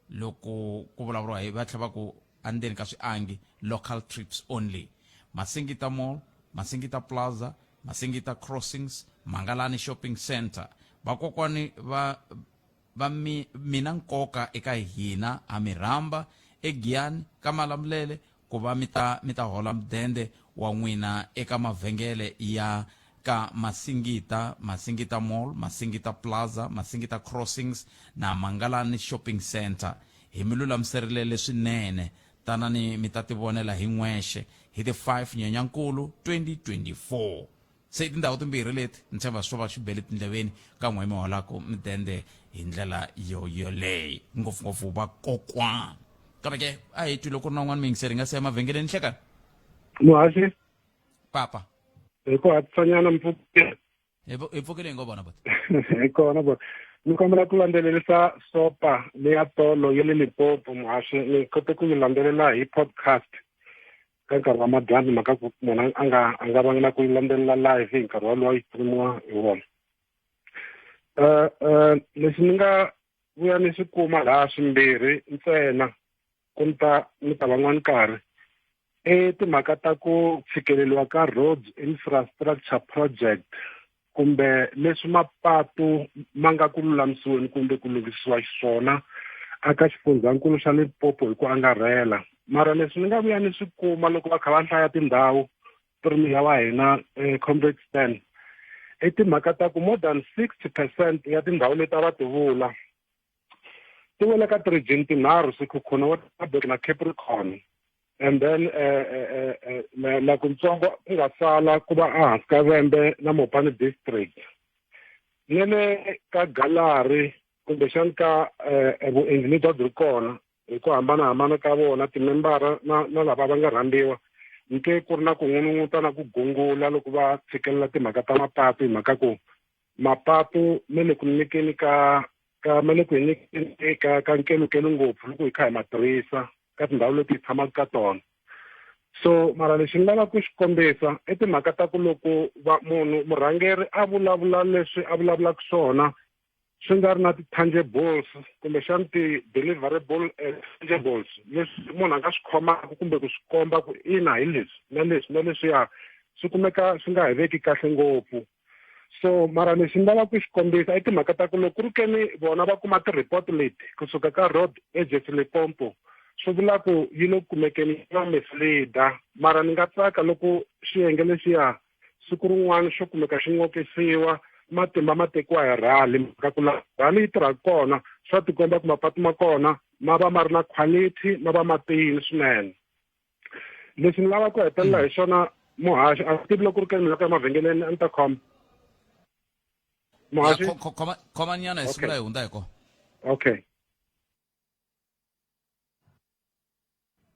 Speaker 2: loko ku vulavuriwa hi va tlhela va ku endzeni ka swiangi local trips only Masingita Mall, Masingita Plaza, Masingita Crossings, Mangalani Shopping Center. Vakokwani va va mi, mina nkoka eka hina ha mi rhamba eGiyani ka Malamulele ku va mi ta mi ta hola mudende wa n'wina eka mavhengele ya ka Masingita, Masingita Mall, Masingita Plaza, Masingita Crossings na Mangalani Shopping Centre. Hi mi lulamiserile leswinene. Tanani mi ta tivonela hi n'wexe hi ti 5 Nyenyankulu 2024. Se i tindhawu timbirhi leti ni tshemba swo va swi bele tindleveni ka n'we mi holaka midende hi ndlela yo yoleyo ngopfungopfu vakokwana. Kambe ke a hi twi loko ku ri na un'wana muyingiseri hi nga si ya emavhengeleni nhlekani.
Speaker 12: Muhaxi.
Speaker 2: Papa.
Speaker 12: Hi ku hatlisanyana mpfukile.
Speaker 2: Hi pfukile hi ngo vona bot.
Speaker 12: Hi kona bot. Ni kombela ku landzelerisa sopa leya tolo ya le Limpopo muhaxi ni kote ku yi landzelela hi podcast ka nkarhi wa madyambu mhaka ku munhu a nga a nga vangi na ku yi landzelela live hi nkarhi wolowo yi streamiwa hi wona. Lexi ni nga vuya ni xi kuma laha swimbirhi ntsena ku ni ta ni ta van'wani nkarhi i timhaka ta ku tshikeleriwa ka roads infrastructure project kumbe leswi mapatu ma nga ku lulamisiweni kumbe ku lunghisiwa xiswona aka xifundzankulu xa Limpopo hi ku angarhela mara leswi ni nga vuya ni swi kuma loko va kha va hlaya tindhawu premier wa hina Comrade Stan i timhaka ta ku more than 60 percent ya tindhawu leti a va ti vula ti wela ka ti-region tinharhu Sekhukhune, Waterberg na Capricorn and then la kuntsongo ku nga sala ku va ehansi ka Vhembe na Mopani district ne le ka gallery kumbexani ka vuendli lebyi a byi ri kona hi ku hambanahambana ka vona timembara na na lava va nga rhambiwa nke ku ri na ku n'unun'uta na ku gungula loko va tshikelela timhaka ta mapatu hi mhaka ku mapatu ma le ku nyikeni ka ka ma le ku hi nyikeni ka ka nkelukelu ngopfu loko hi kha hi ma tirhisa ka tindhawu leti hi tshamaka ka tona. So mara lexi ni lavaka ku xi kombisa i timhaka ta ku loko va munhu murhangeri a vulavula leswi a vulavulaka swona swi nga ri na ti-tangibles kumbexana ti-deliverable eh, tangibles leswi munhu a nga swi khomaka kumbe ku swi komba ku ina hi leswi na leswi na leswiya swi kumeka swi nga hi veki kahle ngopfu so mara lexi ni lavaka ku xi kombisa i timhaka ta ku loko ku ri ke ni vona va kuma ti-report leti kusuka ka road agency Limpopo swi vula ku yi le ku kumekeni yi va misleader mara ni nga tsaka loko xiyenge lexiya siku rin'wana xo kumeka xi n'okisiwa matimba ma tekiwa hi rhali mhaka ku laha rhali yi tirhaka kona swa tikomba ku mapatu ma kona ma va ma ri na quality ma va ma tiyile swinene lexi ni lava ku hetelela hi xona muhaxi a tivi loko ku ri ke ni loko emavhengeleni a ni ta khoma muhaxi
Speaker 2: khomanyana hi sungula hi hundza hi kona
Speaker 12: okay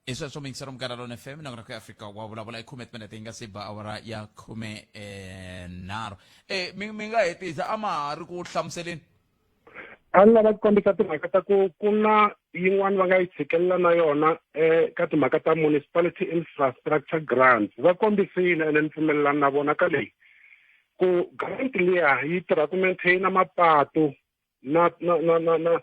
Speaker 2: hi sweswo miyingisero munghana lona fm nongonoko ya afrika wa vulavula i khume timinete yi nga se ba awara ya khume eh, nharhu e mi mi nga hetisa a ma ha ri ku hlamuseleni
Speaker 12: A ni lava ku kombisa timhaka ta ku ku na yin'wana va nga yi tshikelela na yona um ka timhaka ta municipality infrastructure grants va kombisile ene ni pfumelelana na vona ka leyi ku grant liya yi tirha ku maintaina mapatu na na na na na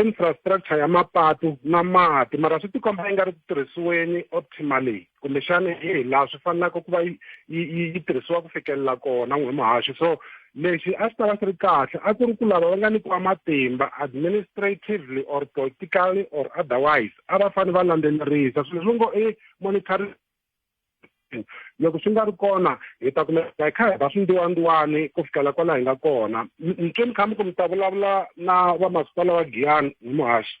Speaker 12: infrastructure ya mapatu na mati mara swi tikomba yi nga ri ku tirhisiweni optimally kumbexana hi laha swi fanelaka ku va yi yi tirhisiwa ku fikelela kona n'we muhaxi so lexi a swi ta va swi ri kahle a ku ri ku lava va nga nyikiwa matimba administratively or politically or otherwise a va fanele va landzelerisa swilo leswi ngo i monitoring loko swi nga ri kona hi ta kumeka hi kha hi ba swindiwandiwani ku fikela kwala hi nga kona ni twe ni kha mi ku mi ta vulavula na vamasipala wa giyani hi muhaxi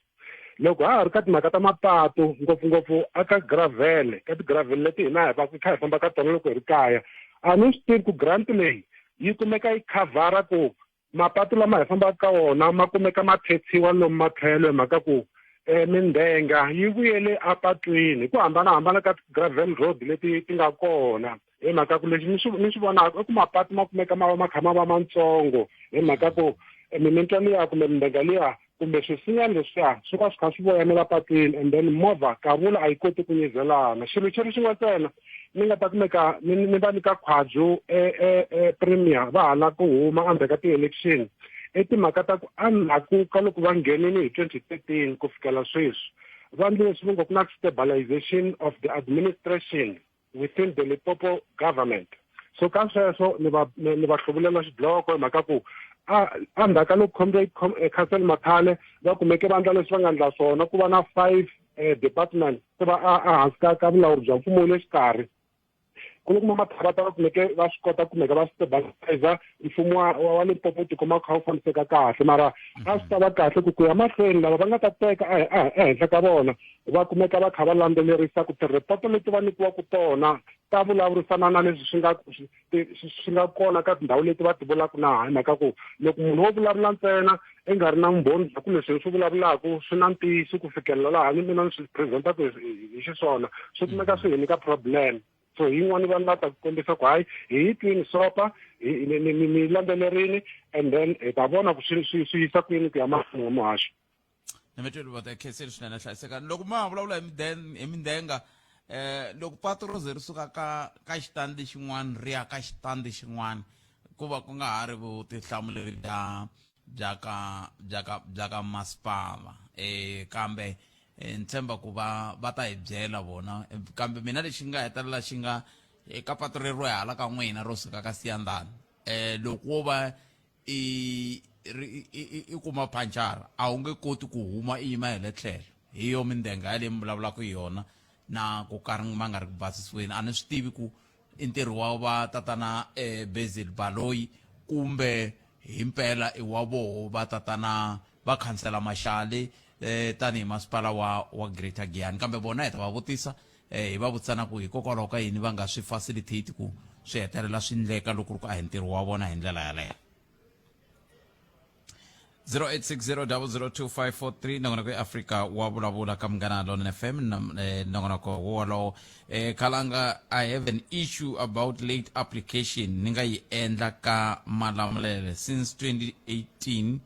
Speaker 12: loko ha ha ri ka timhaka ta mapatu ngopfungopfu aka gravel ka ti-gravel leti hina hi va kha hi famba ka tona loko hi ri kaya a ni swi tivi ku grant leyi yi kumeka yi khavhara ku mapatu lama hi fambaka ka wona ma kumeka ma phetsiwa lomu matlhelo hi mhaka ku um mindhenga yi vuyele apatwini hi ku hambanahambana ka gravel road leti ti nga kona hi mhaka ku lexi ni swi ni swi vonaka i ku mapatu ma kumeka ma va ma kha ma va mantsongo hi mhaka ku eh, mimintwa liya kumbe mindhenga liya kumbe swisinya leswiya swi va swi kha swi voyamela patwini and then movha kavula a yi koti ku nyizelana xilo xi ri xin'we ntsena ni nga ta kumeka ni ni va nyika khwaju e, e, e premier va ha la ku huma endzhaku ka ti-election i timhaka ta ku endzhaku ka loko va nghenini hi 2013 ku fikela sweswi va ndle leswi va ngo ku na stabilization of the administration within the Limpopo government so ka sweswo ni va ni va hluvulela xidloko hi mhaka ku a endzhaku ka loko comrade eh, Castle Mathale va kumeke va endla leswi va nga endla swona ku va na five eh, department ti va ehansi ka ka vulawuri bya mfumo wa le xikarhi ku loko mamathavata va kumeke va swi kota kumeka va stabilizer mfumo wa wa Limpopo wu tikuma wu kha wu fambiseka kahle mara a swi ta va kahle ku ku ya mahlweni lava va nga ta teka ehenhla ka vona va kumeka va kha va landzelerisa ku tirhipoto leti va nyikiwaka tona ta vulavurisana na leswi swi nga swi nga kona ka tindhawu leti va ti vulaka na hi mhaka ku loko munhu wo vulavula ntsena i nga ri na vumbhoni bya ku leswi swi vulavulaka swi na ntiyiso ku fikelela laha ni mina ni swi presentaka hi xiswona swi kumeka swi hi nyika problem so hi yin'wani vanhu va ta ku kombisa ku hayi hi yi twini sopa ni landzelerini and then hi ta vona ku swi swi swi yisa kwini ku ya mahlweni wa muhaxo
Speaker 2: ni va ta khenseli swinene hlayisekani loko ma ha vulavula hi hi mindhenga eh loko patu ro ze ri suka ka ka xitandi xin'wana ri ya ka xitandi xin'wana ku va ku nga ha ri vutihlamuleri bya bya ka bya ka bya ka masipala eh kambe eh, ni tshemba ku va va ta hi byela vona kambe mina lexi nga hetelela xi nga eka patu rero hala ka n'wina ro suka ka siyandhani eh loko wo va i i kuma phanchara a wu nge koti ku huma i yima hi le tlhelo hi yo mindhenga yaleyi mi vulavulaka hi yona na ku ka ma nga ri ku basisiweni a ni swi tivi ku i ntirho wa va tatana um Basil Baloyi kumbe himpela i wa voho va tatana va khansela Mashale eh tanihi masipala wa wa Greater Giyani kambe vona hi ta va vutisa eh hi va vutisa na ku hikokwalaho ka yini va nga swi facilitate ku swi hetelela swi ndleka loko ri ku a hi ntirho wa vona hi ndlela yaleyo 0860002543 nongonoko ya Afrika wa vulavula ka Munghana Lonene FM eh, nongonoko wolowo eh, Khalanga I have an issue about late application ni nga yi endla ka Malamulele since 2018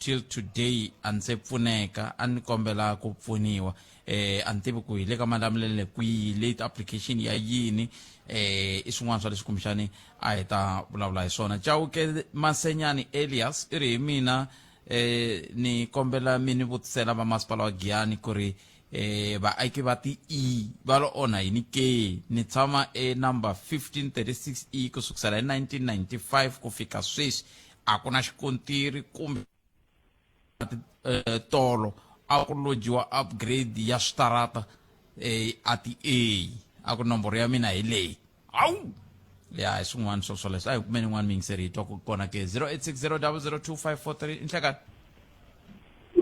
Speaker 2: Till today a ndzi se pfuneka, a ni kombela ku pfuniwa. Eh a ni tivi ku hi le ka Malamulele kwihi, late application ya yini, eh i swin'wana swa leswi kumbexani a hi ta vulavula hi swona. Chauke Masenyani Elias i ri hi mina eh ni kombela mi ni vutisela va masipala wa Giyani ku ri eh vaaki va ti E va lo onha yini ke? Ni tshama e number 1536 E ku sukusela hi 1995 ku fika sweswi a ku na xikontiri kumbe eh, tolo a ku lojiwa upgrade ya switarata eh, a ti A a ku nomboro ya mina hi leyi awu ya hi swin'wana swo swoleswo a hi kumeni yin'wana miyingiseri hi twa ku kona ke 0860002543 nhlekani.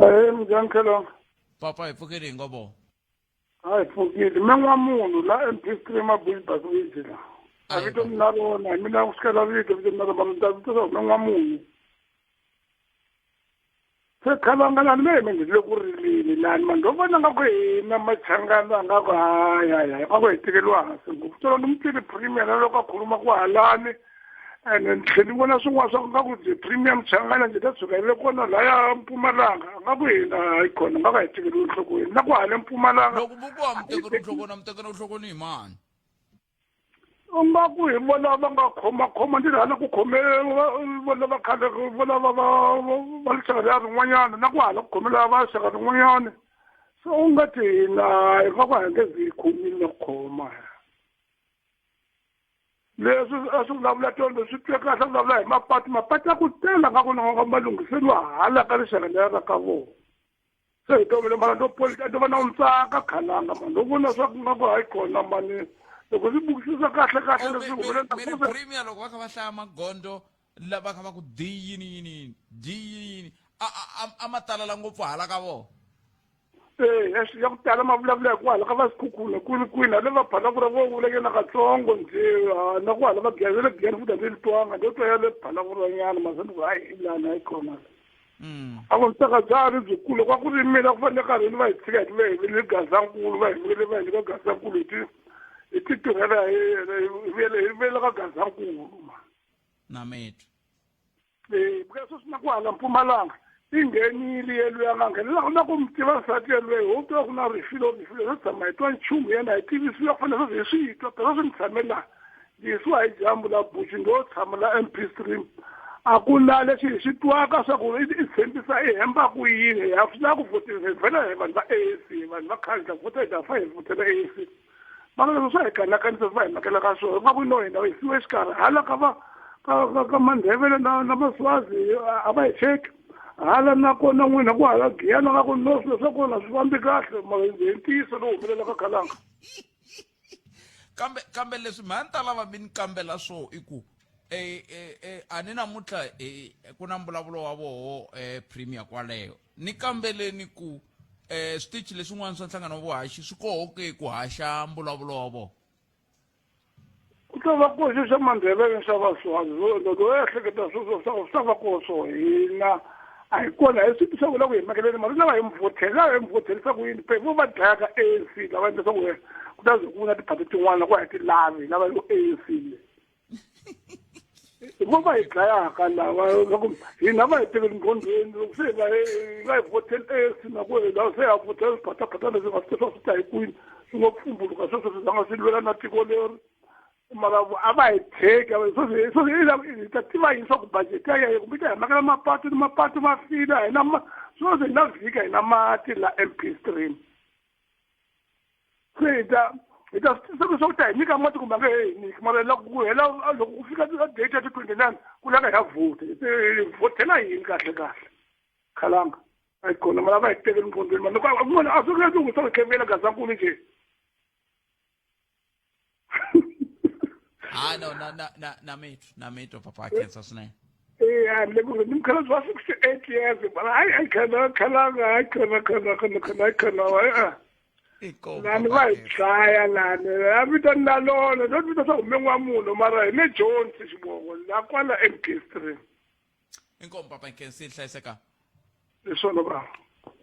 Speaker 13: Ahee, minjhani Khelonga?
Speaker 2: Papa, hi pfukile hi ngobo.
Speaker 13: A hi pfukile. Me n'wa munhu la MP Stream a Bushbuckridge la. A vito mina rona, hi mina ku sukela vito vito mina rona, mara vito ra me n'wa munhu. Se Khalanga lani me me le ku rileni lani mani ndo vona nga ku hina machangana nga ku hayi hayi hayi nga ku hi tekeriwa hansi ngopfu. Tolo ni mu twile premier na loko a khuluma ku halani ene ni tlhela ni vona swin'wana swa ku nga ku byi premium changana ndzi ta tshuka yi le kona laya Mpumalanga a nga ku hina hayi khona nga ka hi tekeriwe enhlokweni na ku hale Mpumalanga.
Speaker 2: Loko vo ku a mi tekeriwe enhlokweni, a mi tekeriwe enhlokweni hi mani?
Speaker 13: U nga ku hi vona va nga khomakhoma ndzi ri hala ku khome vona va khale vona va va va rixaka leri rin'wanyana na ku hala ku khomela va rixaka rin'wanyana so u nga ti hina hi nga ku hi nge zi hi khomile na ku khoma. Leswi a swi vulavula tolo swi twe kahle a vulavula hi mapatu mapatu ya ku tala nga ku na ma lunghiseriwa hala ka rixaka lera ra ka vona se hi tovele mara ndo polita ndo va na ntsaka khalanga mani ndo vona swa ku nga ku hayi kona mani loko swi bukisisa kahle kahle leswi
Speaker 2: humelela premier loko va kha va hlaya magondzo la va kha va ku d yini yini yini d yini yini a a a ma talala ngopfu hala ka vona.
Speaker 13: Ee, ya ya ku tala ma vulavula hi ku hala ka va Sikhukhune kwini kwini hale va Phalaborwa vo vula nyana katsongo njhe ha na ku hala va Giyani le Giyani futhi a ni twanga ndo twa ya le Phalaborwa nyana mara se ni ku hayi lani hayi khona a ku ntsaka bya ha ri byikulu loko a ku ri mina ku fanele karhini va hi tshika hi tive hi vile Gazankulu va hi vuyele va hi nyika Gazankulu hi ti hi ti tirhela hi hi vuyele hi vuyela ka Gazankulu
Speaker 2: na mitwa.
Speaker 13: Ee, buka sweswi na ku hala Mpumalanga i nghenile yelweyo a nga nghenela na ku mi tiva nsati yelweyo ho twa ku na rifilo rifilo swo tshama hi twa nchumu yena hi tivisiwa ku fanele sweswi hi swi twa phela swi ni tshame laha ndzi yisiwa hi dyambu la buchi ndo tshama la MP stream a ku na lexi hi xi twaka swa ku i tshembisa i hemba ku yini ha swi lava ku vhotisa hi vhela hi vanhu va ANC vanhu va khale ta vhota hi ta fa hi vhotela ANC mara leswi swa hi kanakanisa swi va hi makela ka swona nga ku no hina hi siwe xikarhi hala ka va ka ka ka Mandebele na na Maswazi a va hi cheki hala na kona n'wina ku hala Giyani nga ku no swilo swa kona swi fambi kahle mara hi ntiyiso lowu humelelaka khalanga.
Speaker 2: Kambe kambe leswi mhani ta lava mi ni kambela swo i ku eh eh eh a ni namuntlha eh ku na mbulavulo wa voho eh premier kwaleyo ni kambeleni ku eh switichi leswin'wana swa nhlangano wa vuhaxi swi koho ke ku haxa mbulavulo wa vona?
Speaker 13: Ku ta va koxe xa Mandebele xa Vaswazi loko yo ehleketa sweswo swa swi ta va koho swo hina a hi kona hi swi tisa ku la ku hi makeleni mara lava hi muvhothela hi muvhothelisa ku yini pe vo va dlaya ka ANC lava endla swa ku ku ta ze ku na tiphati tin'wana ku a hi ti lavi lava yo ANC hi vo va hi dlayaka lava loko hina va hi tekeli nqhondweni loko se va va hi vhoteli ANC na ku hina se ha vhotela swiphathaphathana leswi nga swi tiva swi ta hi kwini swi ngo pfumbuluka sweswo swi zanga swi lwela na tiko leri mara a va hi tsheki sweswi sweswi hi ta tiva yini swa ku budget ya yena kumbe ta hi makela mapatu ni mapatu ma file a hi na sweswi hi na vhiki a hi na mati la MP stream se hi ta hi ta swi tisa leswaku ta hi nyika mati kumbe a nge he hi nyiki mara loko ku hela loko ku fika date ya ti-29 ku lava hi ya vhota hi vhotela yini kahle kahle khalanga a yi kona mara va hi tekeli nqondweni mani loko kun'wana a swi ri leswi swa ku tlhevukela Gazankulu nje.
Speaker 2: Ha no na na na na mitwa na mitwa papa khensa swinene.
Speaker 13: Eh, ni le ku ni mukhalabye wa 68 years mara hayi hayi khana khalanga hayi khana khana khana khana hayi khana hayi a lani va hi dlaya lani a vito ni na lona no vito swa hume n'wa munhu mara hi le Jones xivongo la kwala MK Stream.
Speaker 2: Inkomu papa nkhensi hlayiseka.
Speaker 13: Hi swona bra.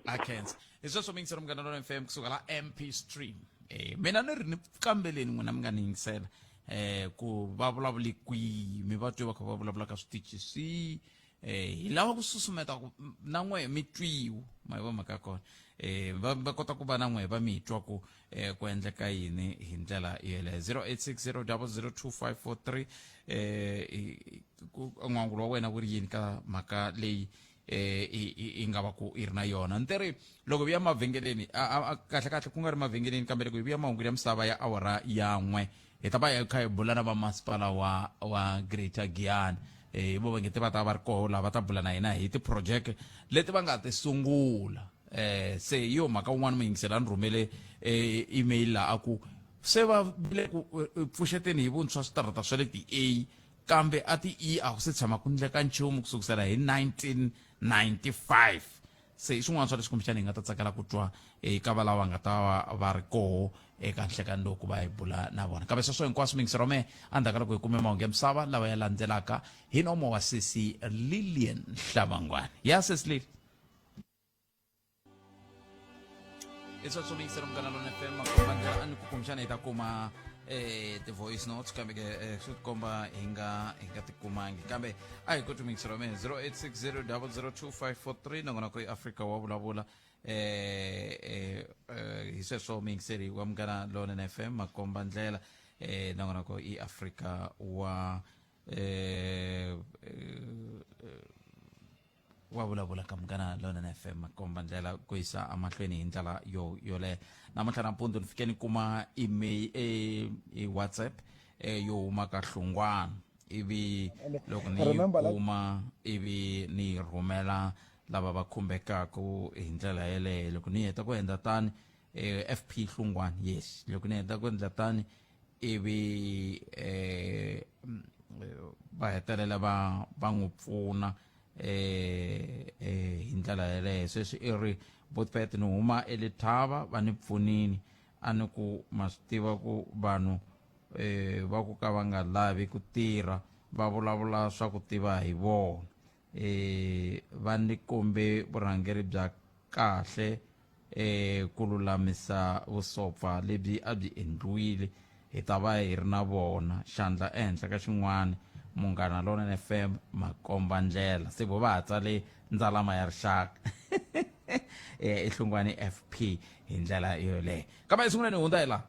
Speaker 2: A khensa. Hi sweswo mi yingisela Munghana Lonene FM kusuka la MP Stream. Eh mina ni ri ni kambeleni n'wina mi nga ni yingisela eh ku va vulavuli kwihi mi va twe va kha va vulavula ka switichi swi. eh hi lava ku susumeta ku na n'we mi twiwa ma yi vo mhaka ya kona eh va va kota ku va na n'we va mi twa ku eh ku endleka yini hi ndlela yeleyo 0860002543 eh n'wangulo wa wena wu ri yini ka mhaka leyi eh i nga va ku i ri na yona ni ri loko vuya mavhengeleni kahle kahle ku nga ri mavhengeleni kambe loko hi vuya mahungu ya misava ya awara ya n'we hi ta va hi kha hi bula na vamasipala wa wa greater giyani eh hi vo va nge te va ta va ri koho laha va ta bula na hina hi tiphurojeke leti va nga ti sungula eh se hi yo mhaka wun'wana muyingiseli a ni rhumele eh, email la a ku se va le ku eh, pfuxeteni hi vuntshwa switarata swa le ti-a kambe a ti-e a ku se tshama ku ndleka nchumu ku sukusela hi 1995 se i swin'wana swa leswi kumbexana hi nga ta tsakela ku twa eka va lava nga ta va va ri koho eka nhlekani lowu ku va hi bula na vona kambe sweswo hinkwaswo mingisero wa mehe endzhaku ka loko hi kume mahungu ya misava lawa ya landzelaka hi nomo wa sesi lilian hlavangwani ya sesi lili i sweswo miyingiselo munghana lona fm makombandlela a ni ku kumbexana hi ta kuma eh ti-voice notes kambe ke eh, swi tikomba hi nga hi nga tikumangi kambe a hi koti miyingiselo wa mina 0860002543 nongonoko i afrika wa vulavula eh, eh, eh, hi sweswo miyingiseri wa munghana lona fm makomba ndlela eh, nongonoko i afrika wa eh, eh, wa vulavula ka munghana lonene fm makomba ndlela ku yisa emahlweni hi ndlela yo yoleyo namuntlha nampundzu ni fike ni kuma email e, e whatsapp e, yo huma ka hlungwana ivi loko ni yi kuma ivi ni yi rhumela lava va khumbekaku hi ndlela yeleyo loko ni heta ku endla tani e, fp hlungwana yes loko ni heta ku endla tani ivi eh va hetelela va va n'wi pfuna eh eh hi ndlela yeleyo sweswi i ri botpet ni huma elithava va ni pfunini a ni ku ma swi tiva ku vanhu eh va ku ka va nga lavi ku tirha va vulavula swa ku tiva hi vona eh va ni kombe vurhangeri bya kahle eh ku lulamisa vusopfa lebyi a byi endliwile hi ta va hi ri na vona xandla ehenhla ka xin'wana munghana lonene fm makomba ndlela se vo va ha tsale ndzalama ya rixaka eh ehlungwani fp hi ndlela yoleyo kambe esunguleni hi hundza hi la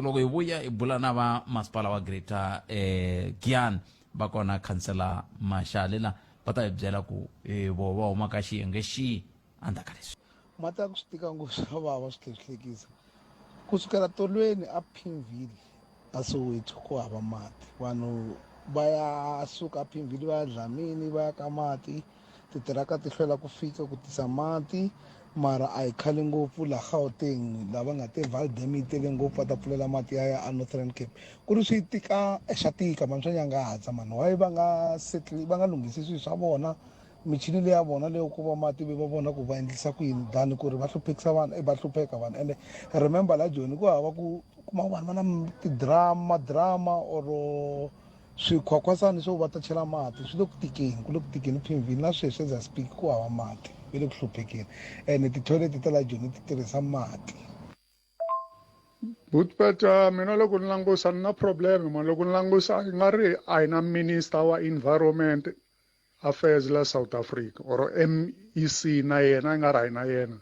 Speaker 2: loko hi vuya hi bula na va masipala wa greater eh Giyani va kona khansela Mashale la va ta hi byela ku eh, vo va huma ka xiyenge xihi endzhaku ka leswi
Speaker 14: mati ya ku swi tika ngopfu swa vava swi tlhela swi hlekisa ku sukela tolweni a Pimville a Soweto ku hava mati vanhu va ya suka a Pimville va ya Dlamini va ya ka mati titiraka ti hlwela ku fika ku tisa mati mara a hi khale ngopfu la Gauteng lava nga te Vaal Dam yi tele ngopfu va ta pfulela mati ya ya a Northern Cape ku ri swi tika swa tika mani swa nyangahatsa mani why va nga settle va nga lunghisi swilo swa vona michini leya vona leyo ku va mati va vona ku va endlisa ku yini than ku ri va hluphekisa vanhu va hlupheka vanhu ende remember la Joni ku hava ku kuma vanhu va na ti-drama drama or swikhwakhwasani swo va ta chela mati swi le ku tikeni ku le ku tikeni Pimville na sweswi as I speak ku hava mati va le ku hluphekeni ene ti-toilet ta la Joni ti tirhisa mati.
Speaker 15: Butpeta mina loko ni langusa ni na problem man loko ni langusa i nga ri a hi na minister wa environment affairs la South Africa or MEC na yena i nga ri a hi na yena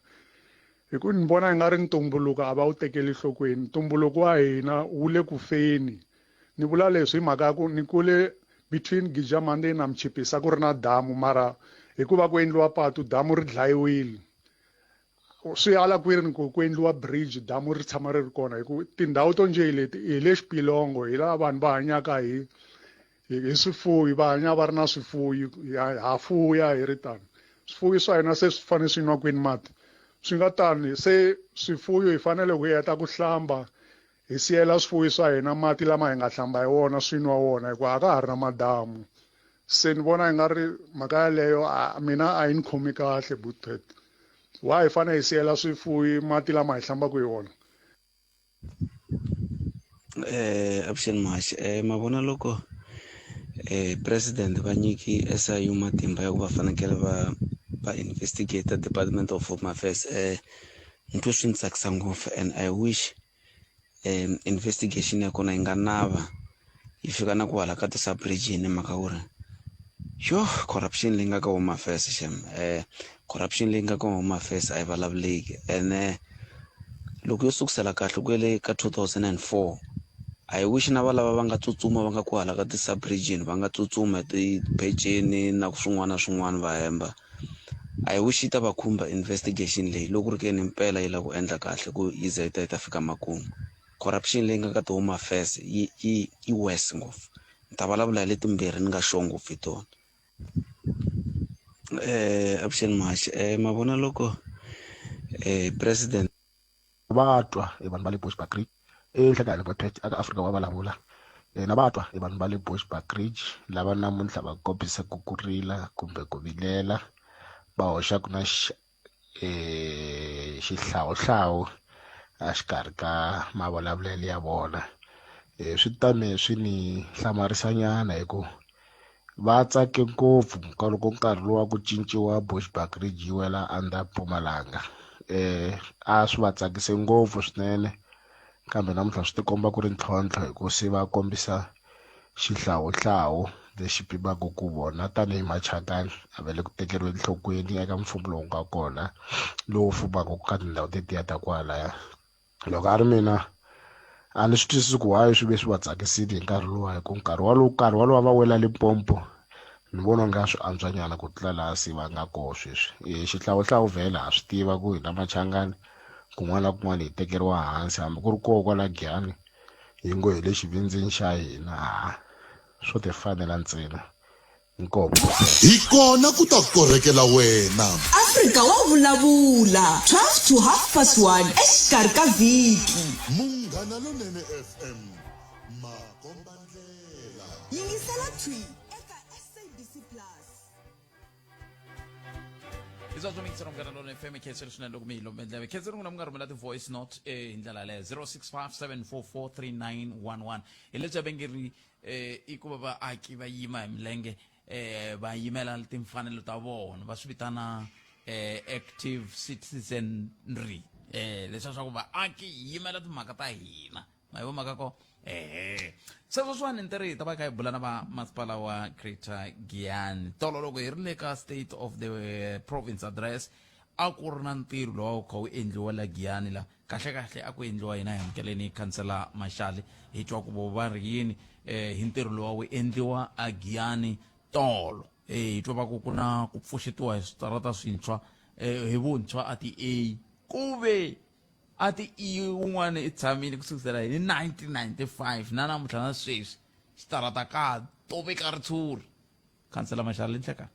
Speaker 15: hi ku ni vona i nga ri ntumbuluko a va wu tekeli nhlokweni ntumbuluko wa hina wu le ku feni ni vula leswi hi mhaka ya ku ni kule between Gijamande na Mchipisa ku ri na damu mara hikuva ku endliwa patu damu ri dlayiwile swi ala kwini ku ku endliwa bridge damu ri tshama ri ri kona hi ku tindhawu to njhe hi leti hi le xipilongo hi laha vanhu va hanyaka hi hi swifuyi va hanya va ri na swifuyi ha fuya hi ri tano swifuyi swa hina se swi fanele swi nwa kwini mati swi nga tani se swifuyo hi fanele ku heta ku hlamba hi siyela swifuyi swa hina mati lama hi nga hlamba hi wona swi nwa wona hikuva a ka ha ri na madamu se ni vona i nga ri mhaka yaleyo mina a yi ni khomi kahle butpet why hi fanele hi siyela swifuyi mati lama hi hlambaka hi wona
Speaker 16: Eh avuxeni muhaxi eh ma vona loko eh president va nyiki SIU matimba ya ku va fanekele va va investigate department of home affairs eh ni twe swi ni tsakisa ngopfu and I wish um investigation ya kona yi nga nava yi fika na ku hala ka ti-sub region hi mhaka ku ri Yo corruption leyi nga ka Home Affairs xem corruption leyi nga ka Home Affairs a yi vulavuleki ene loko yo sukusela kahle kwele ka 2004 I wish na valava va nga tsutsuma va nga kwahala ka ti-sub region va nga tsutsuma tipheceni na swin'wana na swin'wana va hemba I wish yi ta va khumba investigation leyi loko ku ri ke ni mpela yi lava ku endla kahle ku yi za yi ta yi ta fika makumu corruption leyi nga ka ti-home affairs yi yi yi worse ngopfu ni ta vulavula hi letimbirhi ni nga sure ngopfu hi tona avuxeni muhaxi ma vona loko president
Speaker 17: Va twa e vanhu va le Bushbuckridge enhlekani va aka Afrika wa vulavula na va twa e vanhu va le Bushbuckridge lava namuntlha va kombisaka ku rila kumbe ku vilela va hoxaka na xihlawuhlawu exikarhi ka mavulavulelo ya vona swi ta me swi ni hlamarisanyana hi ku va tsake ngopfu ka loko nkarhi lowa ku cinciwa Bushbuckridge yi wela under Mpumalanga a swi va tsakise ngopfu swinene kambe namuntlha swi tikomba ku ri ntlhontlho hi ku se va kombisa xihlawuhlawu lexi pimaka ku vona tanihi Machangani a va le ku tekeriwa enhlokweni eka mfumo lowu nga kona lowu fumaka ka tindhawu tetiya ta kwalaya loko a ri mina a ni swi twisisi ku why swi ve swi va tsakisile hi nkarhi luwa hi ku nkarhi walowu nkarhi walowu va wela Limpopo ni vona nga swi antswa nyana ku tlula laha se va nga koho sweswi e xihlawuhlawu vhele ha swi tiva ku hina Machangani kun'wana na kun'wana hi tekeriwa hansi hambi ku ri koho kwala Giyani hi ngo hi le xivindzini xa hina ha swo ti fanela ntsena inkomu
Speaker 5: Hi kona ku ta korhekela wena.
Speaker 1: Afrika wa vulavula 12 to half past 1 exikarhi ka vhiki.
Speaker 5: Munghana Lonene FM, makombandlela.
Speaker 1: Yingisela thwi eka SABC Plus.
Speaker 2: Hi sweswo mi yingisela Munghana Lonene FM khensile swinene loko mi hi lombe ndleve khensile n'wina mi nga rhumela ti-voice note hi ndlela yaleyo 0657443911 hi lebyi va nge ri i ku va vaaki va yima hi milenge va yimela timfanelo ta vona va swi vitana active citizenry leswiya swa ku vaaki hi yimela timhaka ta hina ma yi vo mhaka ko ehe se sweswiwani ni teri hi ta va kha hi bula na va masipala wa Greater Giyani tolo loko hi ri le ka state of the province address a ku ri na ntirho lowu a wu kha wu endliwa la Giyani la kahle kahle a ku endliwa yini a hi amukeleni khansela Mashali hi twa ku vo va ri yini hi ntirho lowu a wu endliwa a Giyani tolo hi twa va ku ku na ku pfuxetiwa hi switarata swintshwa hi vuntshwa a ti A ku ve a ti E wun'wana i tshamile ku sukusela hi 1995 na namuntlha na sweswi xitarata ka ha toveka ritshuri khansela Mashali nhlekani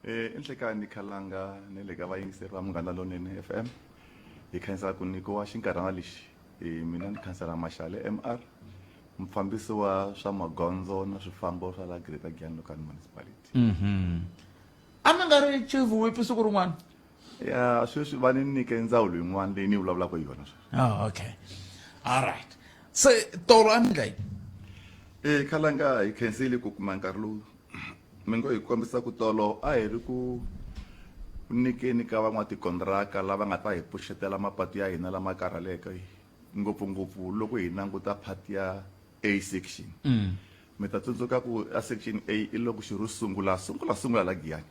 Speaker 18: Eh enhlekani khalanga ne le ka vayingiseri va Munghana Lonene FM hi khensa ku nyikiwa xinkarhana lexi eh mina ni khansela Mashale MR mufambisi wa swa magondzo na swifambo swa la Greater Giyani Local Municipality.
Speaker 2: A mi nga ri chief whip siku rin'wana?
Speaker 18: Ya sweswi va ni nyike ndzawulo yin'wana leyi ni vulavulaka hi yona sweswi.
Speaker 2: Oh, okay. All right. Se tolo a mi ndla yini?
Speaker 18: Eh khalanga hi khensile ku kuma nkarhi lowu mi ngo hi kombisa ku tolo a hi ri ku nyikeni ka van'watikontiraka lava nga ta hi pfuxetela mapatu ya hina lama karhaleke ngopfungopfu loko hi languta part ya A section. Mi ta tsundzuka ku a section A i loko xi ro sungula sungula sungula la Giyani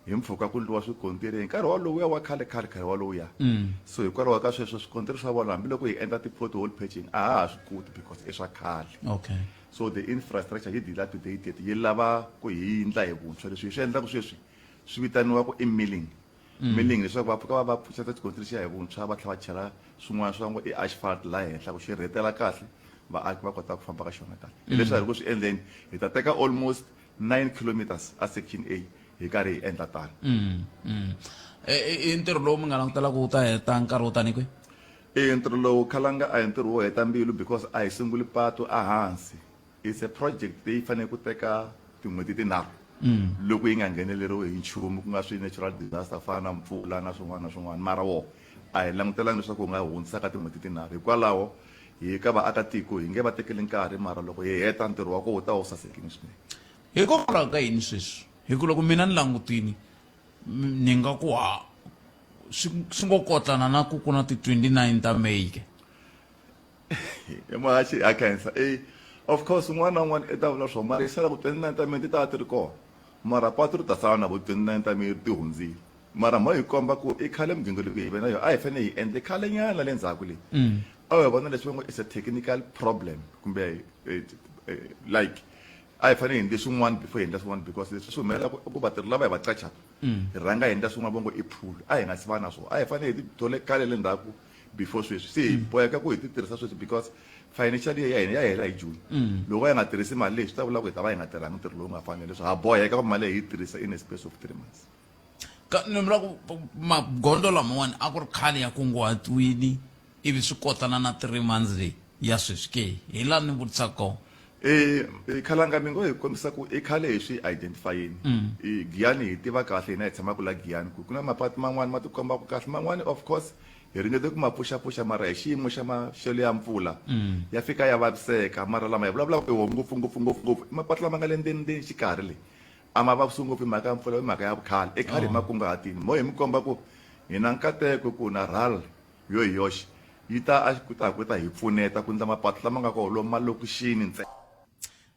Speaker 18: hi mpfhuka ku ndliwa swikontiri hi nkarhi walowuya wa khale khale khale walowuya. So hikwalaho ka sweswo swikontiri swa vona hambiloko hi endla ti-pothole patching a ha ha swi koti because i swa khale.
Speaker 2: Okay.
Speaker 18: So the infrastructure yi dilapidated yi lava ku hi endla hi vuntshwa leswi hi swi endlaka sweswi swi vitaniwa ku i milling. Milling leswaku va pfuka va va pfuxeta xikontiri xiya hi vuntshwa va tlhela va chela swin'wana swa ngo i asphalt laha henhla ku xi rhetela kahle vaaki va kota ku famba ka xona kahle. Hi leswi a hi ri ku swi endleni hi ta teka almost 9 kilometers a section A hi karhi hi endla tano.
Speaker 2: I ntirho lowu mi nga langutela ku wu ta heta nkarhi wo tani kwihi?
Speaker 18: E ntirho lowu khalanga a hi ntirho wo heta mbilu because a hi sunguli patu ehansi. It's a project leyi fanele ku teka tin'hweti tinharhu loko yi nga ngheneleriwi hi nchumu ku nga swi natural disaster ku fana na mpfula na swin'wana na swin'wana mara wo a hi langutelanga leswaku wu nga hundzisa ka tin'hweti tinharhu hikwalaho hi ka vaakatiko hi nge va tekeli nkarhi mara loko hi heta ntirho wa kona wu ta va wu sasekile swinene.
Speaker 2: Hikokwalaho ka yini sweswi? Hi ku loko mina ni langutini ni nga ku ha swi swi ngo kotlana na ku ku na ti 29 ta May ke.
Speaker 18: Muhaxi ha khensa e of course un'wana na un'wana i ta vula swona mara xana ku 29 ta May ti ta va ti ri kona. Mara patu ri ta sala na vo 29 ta mi ti hundzile. Mara mo hi komba ku i khale migingiriko hi ve na yona a hi fanele hi endle khale nyana le ndzhaku le. A hi vona leswi va ngo is a technical problem kumbe like a hi fanele hi endle swin'wana before hi endla swin'wana because leswi swi humelelaka i ku vatirhi lava hi va qachaka hi rhanga hi endla swin'wana va ngo i pool a hi nga si va na swona a hi fanele hi ti thole khale le ndzhaku before sweswi se hi boheka ku hi ti tirhisa sweswi because financial year ya hina ya hela hi June loko hi nga tirhisi mali leyi swi ta vula ku hi ta va hi nga tirhangi ntirho lowu nga fanela leswi ha boheka ku mali leyi hi yi tirhisa in a space of 3 months.
Speaker 2: Ka ni vula ku magondzo lamawani a ku ri khale ya kunguhatiwini ivi swi kotana na 3 months leyi ya sweswi ke hi laha ni vutisaka kona.
Speaker 18: Khalanga mi ngo hi kombisa ku i khale hi swi identify-ini. Giyani hi tiva kahle hina hi tshamaka la Giyani ku ku na mapatu man'wani ma tikombaka kahle man'wani of course hi ringete ku ma pfuxapfuxa mara hi xiyimo xa maxelo ya mpfula ya fika ya vaviseka mara lama hi vulavulaka hi wona ngopfu ngopfu ngopfu ngopfu i mapatu lama nga le ndzeni ndzeni xikarhi le a ma vavisi ngopfu hi mhaka ya mpfula i mhaka ya vukhale i khale hi ma kunguhatini mo hi mi komba ku hi na nkateko ku na RAL yo hi yoxe yi ta a ku ta ku ta hi pfuneta ku ndla mapatu lama nga kona lomu malokixini ntsena.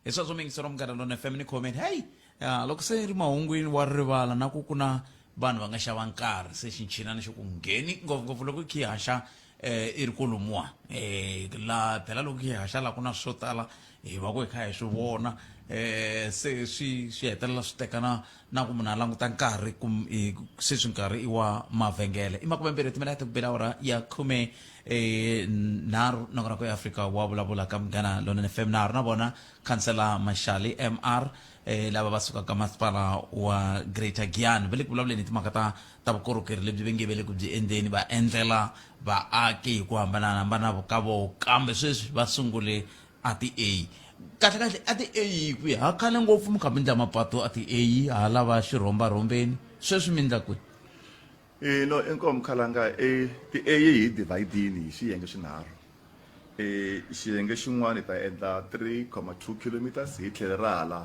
Speaker 2: Hi sweswo miyingiseri wa Munghana Lonene FM ni khomeni hey ya loko se ri mahungwini wa rivala na ku ku na vanhu va nga xava nkarhi se xinchinani xi ku ngheni ngopfungopfu loko i kha i haxa eh i ri kolomuwa eh la phela loko hi haxa la ku na swo tala hi va ku hi kha hi swi vona eh se swi swi hetelela swi teka na na ku munhu a languta nkarhi kum sweswi nkarhi i wa mavhengele i makumembirhi timinete ku bela awara ya khume eh nharhu nongonoko ya Afrika wa vulavula ka Munghana Lonene FM na ha ri na vona khansela Mashali MR eh lava va sukaka masipala wa Greater Giyani va le ku vulavuleni hi timhaka ta ta vukorhokeri lebyi va nge va le ku byi endleni va endlela vaaki hi ku hambanahambana ka voho kambe sweswi va sungule a ti-A kahle kahle a ti-A yi kwihi ha khale ngopfu mi kha mi ndla mapatu a ti-A ha lava xirhombarhombeni sweswi mi ndla kwihi
Speaker 18: E, no inkomu khalanga e ti-A hi dividini hi swiyenge swinharhu e xiyenge xin'wana hi ta endla 3,2 kilometers hi tlhelo ra hala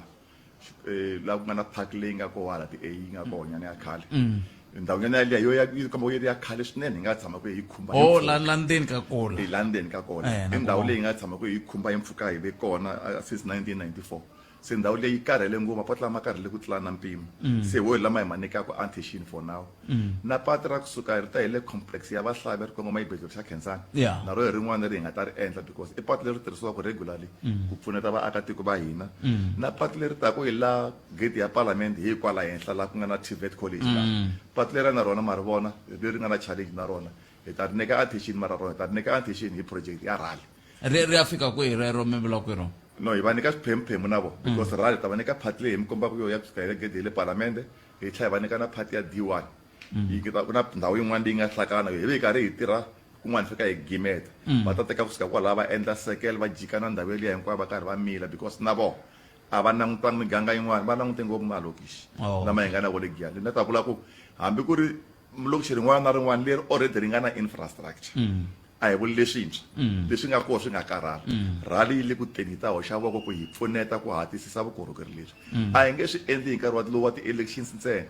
Speaker 18: laha ku nga na park leyi nga koho hala ti-A yi nga koho nyana ya khale ndhawu nyana yaliya yo ya yi komba ku yi ri ya khale swinene hi nga tshama ku yi khumba hi
Speaker 2: oh
Speaker 18: mpfhuka.
Speaker 2: la la ndzeni ka kola
Speaker 18: Eh, la ndzeni ka kona
Speaker 2: Eh, na
Speaker 18: i ndhawu
Speaker 2: ku
Speaker 18: leyi nga tshama ku yi khumba hi mpfhuka hi ve kona since 1994 se ndhawu leyi yi karhele ngopfu mapatu lama karhele ku tlula na mpimo se ho hi lama hi ma nyikaka attention for now na patu ra kusuka ri ta hi le complex ya vahlavi ri kongoma exibedhlele xa Khensani na ro hi rin'wana leri hi nga ta ri endla because i patu leri tirhisiwaka regularly ku pfuneta vaakatiko va hina na patu leri taku hi la gate ya palamende hi kwala henhla laha ku nga na TVET college la patu leriya na rona ma ri vona leri nga na challenge na rona hi ta ri nyika attention mara rona hi ta ri nyika attention hi project ya rally
Speaker 2: Ri ri ya fika kwihi rero mi vula kwihi rona?
Speaker 18: No hi va nyika swiphemuphemu na vona because rally hi ta va nyika part leyi hi mi kombaka yo ya kusuka hi le gede ya le palamende hi tlhela hi va nyika na part ya D1 yi ku na ndhawu yin'wana leyi nga hlakana hi ve hi karhi hi tirha kun'wana hi fika hi gimeta va ta teka kusuka kwalaho va endla circle va jika na ndhawu yeliya hinkwayo va karhi va mila because na vona a va langutanga miganga yin'wana va langute ngopfu malokixi
Speaker 2: Oh.
Speaker 18: lama hi nga na wona le Giyani ni ta vula ku hambi ku ri lokixi rin'wana na rin'wana leri already ri nga na infrastructure a hi vuli leswintshwa leswi nga kona swi nga karhala rhali yi le ku teni yi ta hoxa voko ku hi pfuneta ku hatlisisa vukorhokeri lebyi a hi nge swi endli hi nkarhi wa lowu wa ti-elections ntsena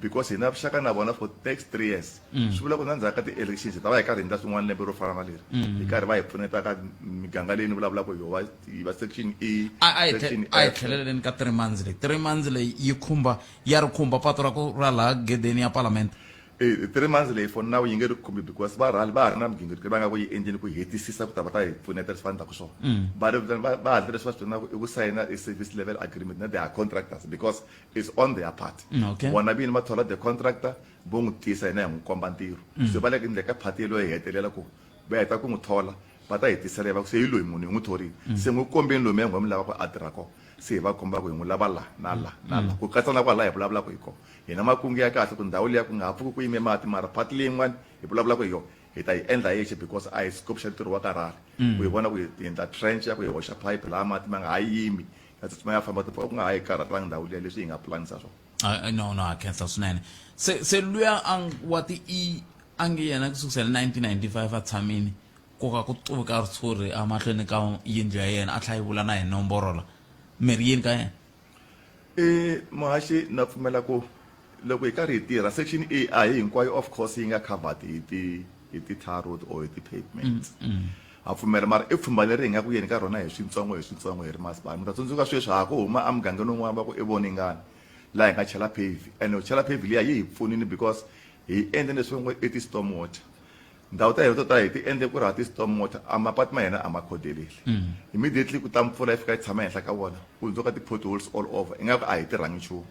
Speaker 18: because hi na vuxaka na vona for next 3 years swi vula ku na ndzhaku ka ti-elections hi ta va hi karhi hi endla swin'wana lembe ro fana na leri hi karhi va hi pfuneta ka miganga leyi ni vulavulaka hi yona hi va section E
Speaker 2: a a hi
Speaker 18: section
Speaker 2: tlhe- a hi
Speaker 18: F.
Speaker 2: tlheleleni ka 3 months leyi 3 months leyi yi khumba ya ri khumba patu ra ku ra laha gedeni ya palamende
Speaker 18: E, 3 months leyi for now yi nge ri khumbi because va rhali va ha ri na migingiriko va nga ku yi endleni ku hetisisa ku ta va ta hi pfuneta leswi va endlaka swona va ri va va hatli leswi va swi vitanaka i ku sayina i service level agreement na their contractors because it's on their part
Speaker 2: Okay.
Speaker 18: vona vini va thola the contractor vo n'wi tisa hina hi n'wi komba ntirho se va le ku endleni ka part yeleyo yi hetelela ku va heta ku n'wi thola va ta hetisela va ku se hi loyi munhu hi n'wi thorile se n'wi kombeni lomu ya n'wi mi lava ku a tirha kona se hi va komba ku hi n'wi lava la na la na la ku katsa na kwala hi vulavulaka hi kona hi na makungu ya kahle ku ndhawu liya ku nga ha pfuki ku yime mati mara part leyin'wana hi vulavulaka hi yona hi ta yi endla yexe because a hi scope xa ntirho wa karhala ku hi vona ku hi endla trench ya ku hi hoxa pipe laha mati ma nga ha yimi ya tsutsuma ya famba ku nga ha yi karhatangi ndhawu liya leswi hi nga pulanisa swona.
Speaker 2: No no a khensa swinene se se luya a wa ti e a nge yena ku sukusela 1995 a tshamini ku ka ku tuvuka ritshuri emahlweni ka yindlu ya yena a tlhela yi vula na hi nomboro la mi ri yini ka yena
Speaker 18: E muhaxi na pfumela ku loko hi karhi hi tirha section A a hi hinkwayo of course yi nga covered hi ti hi ti tar road or hi ti pavements ha pfumela mara i pfhumba leri hi nga ku yeni ka rona hi switsongo hi switsongo hi ri masipala mi ta tsundzuka sweswi ha ku huma emugangeni wun'wana va ku i voningani Laha hi nga chela pave and u chela pave liya yi hi pfunile because hi endle leswi ngo i ti-storm water. Ndhawu ta hina to tala hi ti endle ku ri ha ti-storm water, a mapatu ma hina a ma khodeleli. Immediately ku ta mpfula yi fika yi tshama ehenhla ka wona, ku hundzuka ti-potholes all over, ingaku a hi tirhangi nchumu.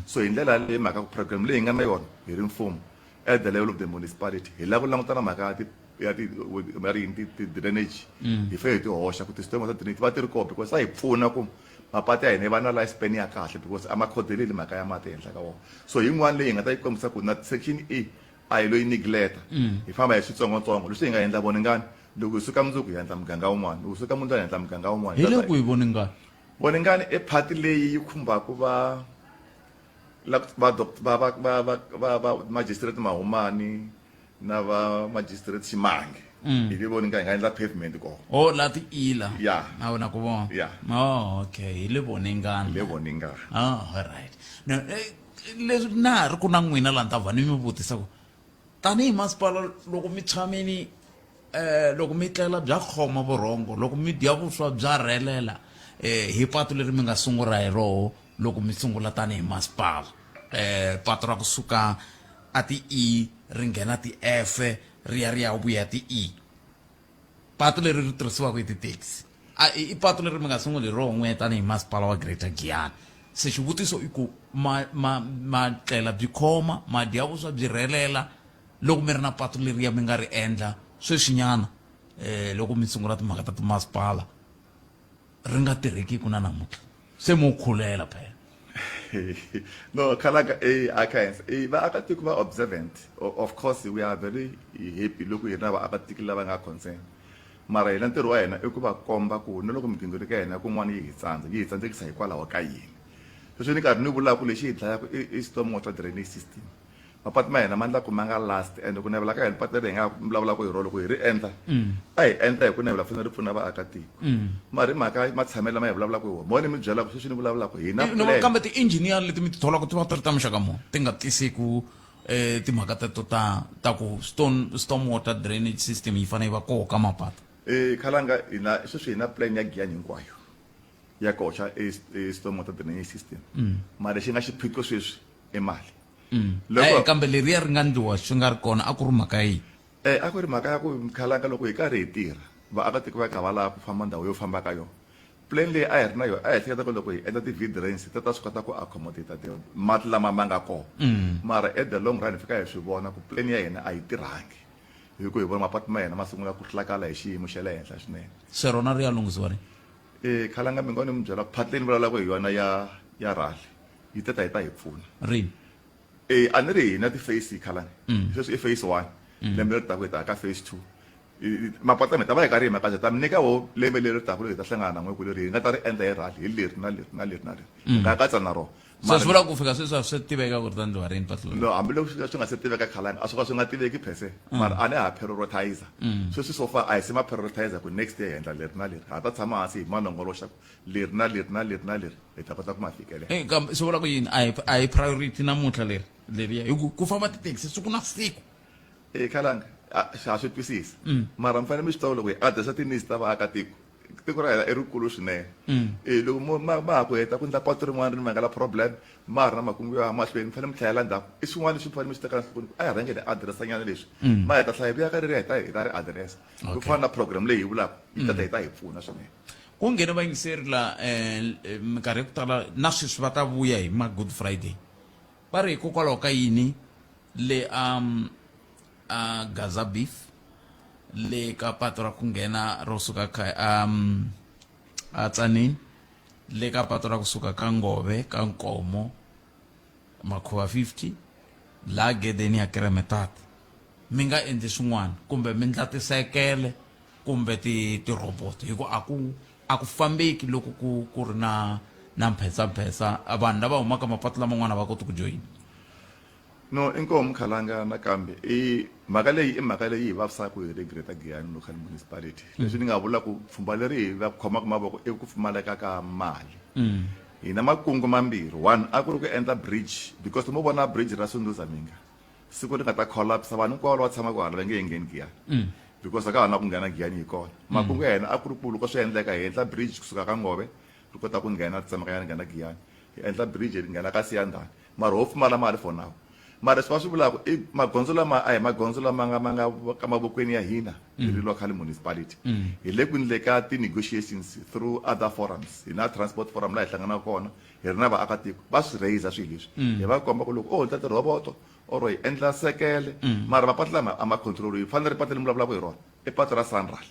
Speaker 18: So hi ndlela yaleyo mhaka ku program leyi hi nga na yona hi ri mfumo at the level of the municipality hi lava ku languta na mhaka ya ti ya ti va ri yini ti ti-drainage hi fanele hi ti hoxa ku ti-storm water drainage ti va ti ri kona because ta hi pfuna ku mapatu ya hina yi va na life span ya kahle because a ma khodeleli mhaka ya mati ehenhla ka wona. So yin'wana leyi hi nga ta yi kombisa ku na section E a hi lo yi neglect hi famba hi switsongotsongo leswi hi nga endla Voningani loko hi suka mundzuku hi endla muganga wun'wana loko hi suka mundlwana hi endla muganga wun'wana
Speaker 2: hi le kwihi Voningani?
Speaker 18: Voningani i part leyi yi khumbaka va la va va va va va va va magistrate Mahumani na va magistrate Ximange hi le Voningani hi nga endla pavement kona.
Speaker 2: Oh la ti ila.
Speaker 18: Ya.
Speaker 2: Na wena ku vona.
Speaker 18: Ya.
Speaker 2: Oh okay hi le Voningani.
Speaker 18: Hi le Voningani.
Speaker 2: Oh all right. No, eh, leswi na ha ri ku na n'wina laha ni ta vha ni mi vutisa ku tanihi masipala loko mi tshamini eh loko mi tlela bya khoma vurhongo loko mi dya vuswa bya rhelela eh hi patu leri mi nga sungula hi roho loko mi sungula tanihi masipala eh patu ra kusuka a ti E ri nghena ti F ri ya ri ya vuya ti E patu leri ri tirhisiwaka hi ti-taxi a i patu leri mi nga sunguli hi roho n'we tanihi masipala wa Greater Giyani se xivutiso i ku ma ma ma tlela byi khoma ma dya vuswa byi rhelela loko mi ri na patu leriya mi nga ri endla sweswinyana eh loko mi sungula timhaka ta timasipala ri nga tirhekiku na namuntlha se mo khulela phela.
Speaker 18: No khalanga e a khensa e vaakatiko va observant. Of course we are very happy loko hi ri na vaakatiko lava nga concern, mara hina ntirho wa hina i ku va komba ku na loko migingiriko ya hina kun'wana yi hi tsandza, yi hi tsandzekisa hikwalaho ka yini. Sweswi ni karhi ni vulaka lexi hi dlayaka i storm water drainage system. Mapatu ma hina ma endla ku ma nga last and ku navela ka hina patu leri hi nga vulavulaka hi rona loko hi ri endla a hi endla hi ku navela fanele ri pfuna vaakatiko mara hi mhaka matshamelo lama hi vulavulaka hi wona mo ni mi byelaka sweswi ni vulavulaka hi na
Speaker 2: plan. Kambe ti-engineer leti mi ti tholaka ti va ti ri ta muxaka muni ti nga tisiku timhaka teto ta ta ku storm water drainage system yi fanele yi va koho ka mapatu?
Speaker 18: Khalanga hina sweswi hi na plan ya Giyani hinkwayo ya ku hoxa e storm water drainage system mara lexi nga xiphiqo sweswi i mali.
Speaker 2: Loko kambe leriya ri nga ndliwa swi nga ri kona a ku ri mhaka yihi?
Speaker 18: A ku ri mhaka ya ku khalanga loko hi karhi hi tirha vaakatiko va kha va lava ku famba ndhawu yo famba ka yona. Plan leyi a hi ri na yona a hi hleketa ku loko hi endla ti-V-drains ti ta swi kota ku accommodate ti mati lama ma nga kona. Mara at the long run hi fika hi swi vona ku plan ya hina a yi tirhangi hi ku hi vona mapatu ma hina ma sungula ku hlakala hi xiyimo xa le henhla swinene.
Speaker 2: Se rona ri ya lunghisiwa rini?
Speaker 18: Khalanga mi ngo ni mi byela phati leyi ni vulavulaka hi yona ya ya rally yi ta ta yi ta hi pfuna.
Speaker 2: Rini?
Speaker 18: A ni ri hina ti-phase khalani. Sweswi i phase 1. Lembe leri taka hi ta ya ka phase 2. Mapatu lama hi ta va hi karhi hi ma kahle ta mi nyika wo lembe leri taka loko hi ta hlangana na n'we ku leri hi nga ta ri endla hi rally hi leri na leri na leri na leri. Hi nga katsa na rona.
Speaker 2: Se swi vula ku fika sweswi a swi tiveka ku ri ta endliwa rini patu leri?
Speaker 18: No, hambiloko swi nga se tiveka khalani a swo ka swi nga tiveki per se. Mara a ni ha prioritize. Sweswi so far a hi se ma prioritize ku next year hi endla leri na leri. Ha ta tshama hansi hi ma longoloxa ku leri na leri na leri na leri hi ta kota ku ma fikelela.
Speaker 2: Eh, kambe swi vula ku yini a hi a hi priority namuntlha leri leriya hi ku ku famba tithekisi siku na siku.
Speaker 18: Eh khalanga a ha swi twisisa mara mi fanele mi swi tiva loko hi addressa ti-needs ta vaakatiko tiko ra hina i rikulu swinene. Eh loko mo ma ma ha ku heta ku endla patu rin'wana ri ni vangela problem ma ha ri na makungu yo ya mahlweni mi fanele mi tlhelela ndzhaku i swin'wana leswi mi fanele mi swi tekela enhlokweni ku a hi rhangeni hi addressa nyana leswi ma hi ta tlhela hi vuya ka reriya hi ta hi ta ri addressa ku fana na program leyi hi vulaka yi ta ta yi ta hi pfuna swinene.
Speaker 2: Ku nghene vayingiseri la minkarhi ya ku tala na sweswi va ta vuya hi ma Good Friday va ri hikokwalaho ka yini le a a Gaza Beef le ka patu ra ku nghena ro suka kha a a Tzaneen le ka patu ra kusuka ka Ngove ka Nkomo Makhuva 50 laha gedeni ya Kremetart mi nga endli swin'wana kumbe mi ndla tisekele kumbe ti ti-robot hi ku a ku a ku fambeki loko ku ku ri na na mphesamphesa vanhu lava humaka mapatu laman'wana va koti ku joyina.
Speaker 18: No inkomu Khalanga nakambe i mhaka leyi i mhaka leyi hi vavisaka hi ri Greater Giyani Local Municipality leswi ni nga vula ku pfhumba leri hi va khomaka mavoko i ku pfumaleka ka mali hi na makungu mambirhi one a ku ri ku endla bridge because mo vona bridge ra Sunduza Minga siku ri nga ta collapse vanhu hinkwavo lava tshamaka hala va nge he ngheni Giyani because a ka ha na ku nghena Giyani hi kona makungu ya hina a ku ri ku loko swi endleka hi endla bridge kusuka ka Ngove ri kota ku nghena ri tsemakanya ri nghena Giyani hi endla bridge ri nghena ka Siyandhani. Mara ho pfumala mali for now. Mara leswi va swi vulaka i magondzo lama a hi magondzo lama nga ma nga ka mavokweni ya hina hi ri local municipality. Hi le ku endle ka ti-negotiations through other forums. Hi na transport forum laha hi hlanganaka kona hi ri na vaakatiko va swi raise swilo leswi. Hi va komba ku loko o hundza tirhoboto or hi endla sekele mara mapatu lama a ma control-iwi. Fanele ri patu leri mi vulavulaka hi rona i patu ra SANRAL.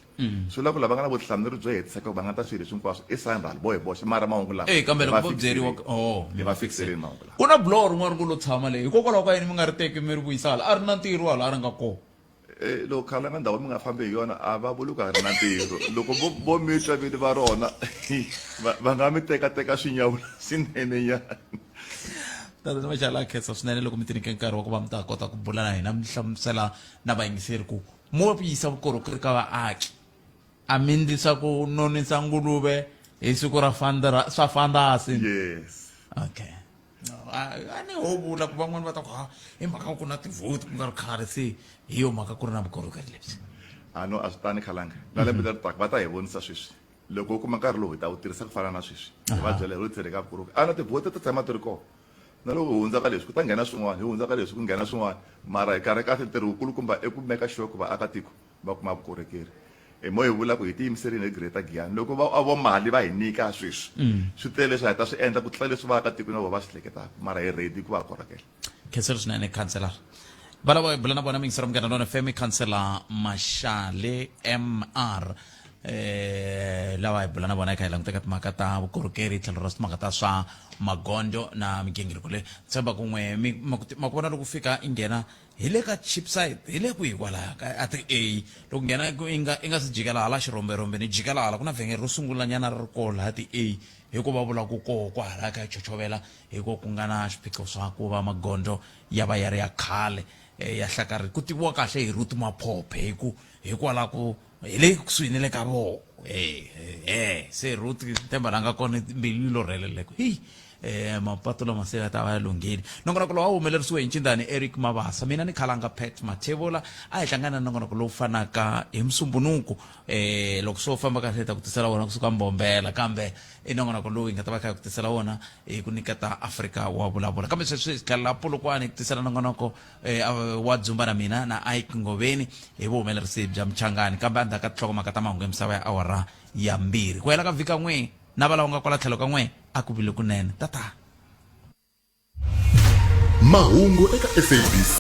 Speaker 18: Swi vula ku lava nga na vutihlamuleri byo hetiseka ku va nga ta swilo leswi hinkwaswo i SANRAL vo hi voxe mara mahungu lama
Speaker 2: Eh, kambe
Speaker 18: hi va
Speaker 2: loko vo byeriwa
Speaker 18: fixerile.
Speaker 2: oh
Speaker 18: hi va fixerile mahungu lama
Speaker 2: ku na buloho rin'wana ri ngo lo tshama leyi hikokwalaho ka yini mi nga ri teki mi ri vuyisa hala a ri na ntirho hala a ri nga kona
Speaker 18: Eh, loko khale nga ndhawu mi nga fambi hi yona a va vuli ku a ri na ntirho loko vo vo mi twa vini va rona va va nga mi tekateka swinyawula swinene nyana
Speaker 2: tata machala khensa swinene loko mi ti nyike nkarhi wa ku va mi ta kota ku bula na hina mi hlamusela na vayingiseri ku mo yisa vukorhokeri ka vaaki a mi ndli swa ku nonisa nguluve hi siku ra fandra swa fandasi
Speaker 18: yes
Speaker 2: okay No, a a ni ho vula ku van'wani va ta ku ha hi mhaka ku na tivhoti ku nga ri khale se hi yo mhaka ku ri na vukorhokeri lebyi
Speaker 18: a no a swi tani khalanga na lembe leri taka va ta hi vonisa sweswi loko u kuma nkarhi lowu hi ta wu tirhisa ku fana na sweswi hi va byela hi ri tirhe ka vukorhokeri a na tivhoti ti tshama ti ri kona na loko hi hundza ka leswi ku ta nghena swin'wana hi hundza ka leswi ku nghena swin'wana mara hi karhi kahle ntirho wukulukumba i ku meka sure ku vaakatiko va kuma vukorhokeri hi mo hi vula ku hi tiyimiserile hi Greater Giyani loko va vo mali va hi nyika sweswi swi tele leswi hi ta swi endla ku tlula leswi vaakatiko na vona va swi hleketaka mara hi ready ku va korhokela
Speaker 2: khenselo swinene khansela va lava hi bula na vona mingisero munghana lona fm khansela mashale mr eh lava hi bula na vona hi kha hi languteka timhaka ta vukorhokeri tlhelo ra timhaka ta swa magondzo na migingiriko leyi tshemba kun'we ma ku vona loko fika i nghena hi le ka chipside hi le kwihi kwalaya ka a ti a loko nghena i nga i nga si jikela hala xirhomberhombe ni jikela hala ku na vhengele ro sungula nyana ri ri koho laha ti a hikuva vula ku koho kwahala ka chochovela hi ko ku nga na xiphiqo swa ku va magondzo ya va ya ri ya khale ya hlakari ku tiviwa kahle hi Ruth Maphophe hi ku hikwalaho ku hi le kusuhi ni le ka vona e se Ruth themba la nga kona mbilu yi lo rheleleko heyi eh mapato lama se ya ta va ya lunghile nongonoko lowu a wu humelerisiwe hi ncindani Eric Mabasa mina ni khalanga Pat Mathebula a hi hlangana na nongonoko lowu fanaka hi musumbunuku eh loko swo famba kahle hi ta ku tisela wona kusuka Mbombela kambe i nongonoko lowu hi nga ta va kha hi ku tisela wona hi ku nyiketa Afrika wa vulavula kambe sweswi hi tlhelela Polokwane hi ku tisela nongonoko eh, wa dzumba na mina na Ike Ngoveni hi vuhumelerisi bya Mchangani kambe endzhaku ka tinhlokomhaka ta mahungu ya misava ya awara ya mbirhi ku hela ka vhika n'we na va lava nga kwala tlhelo ka n'we a ku vile kunene tata
Speaker 5: Mahungu eka SABC.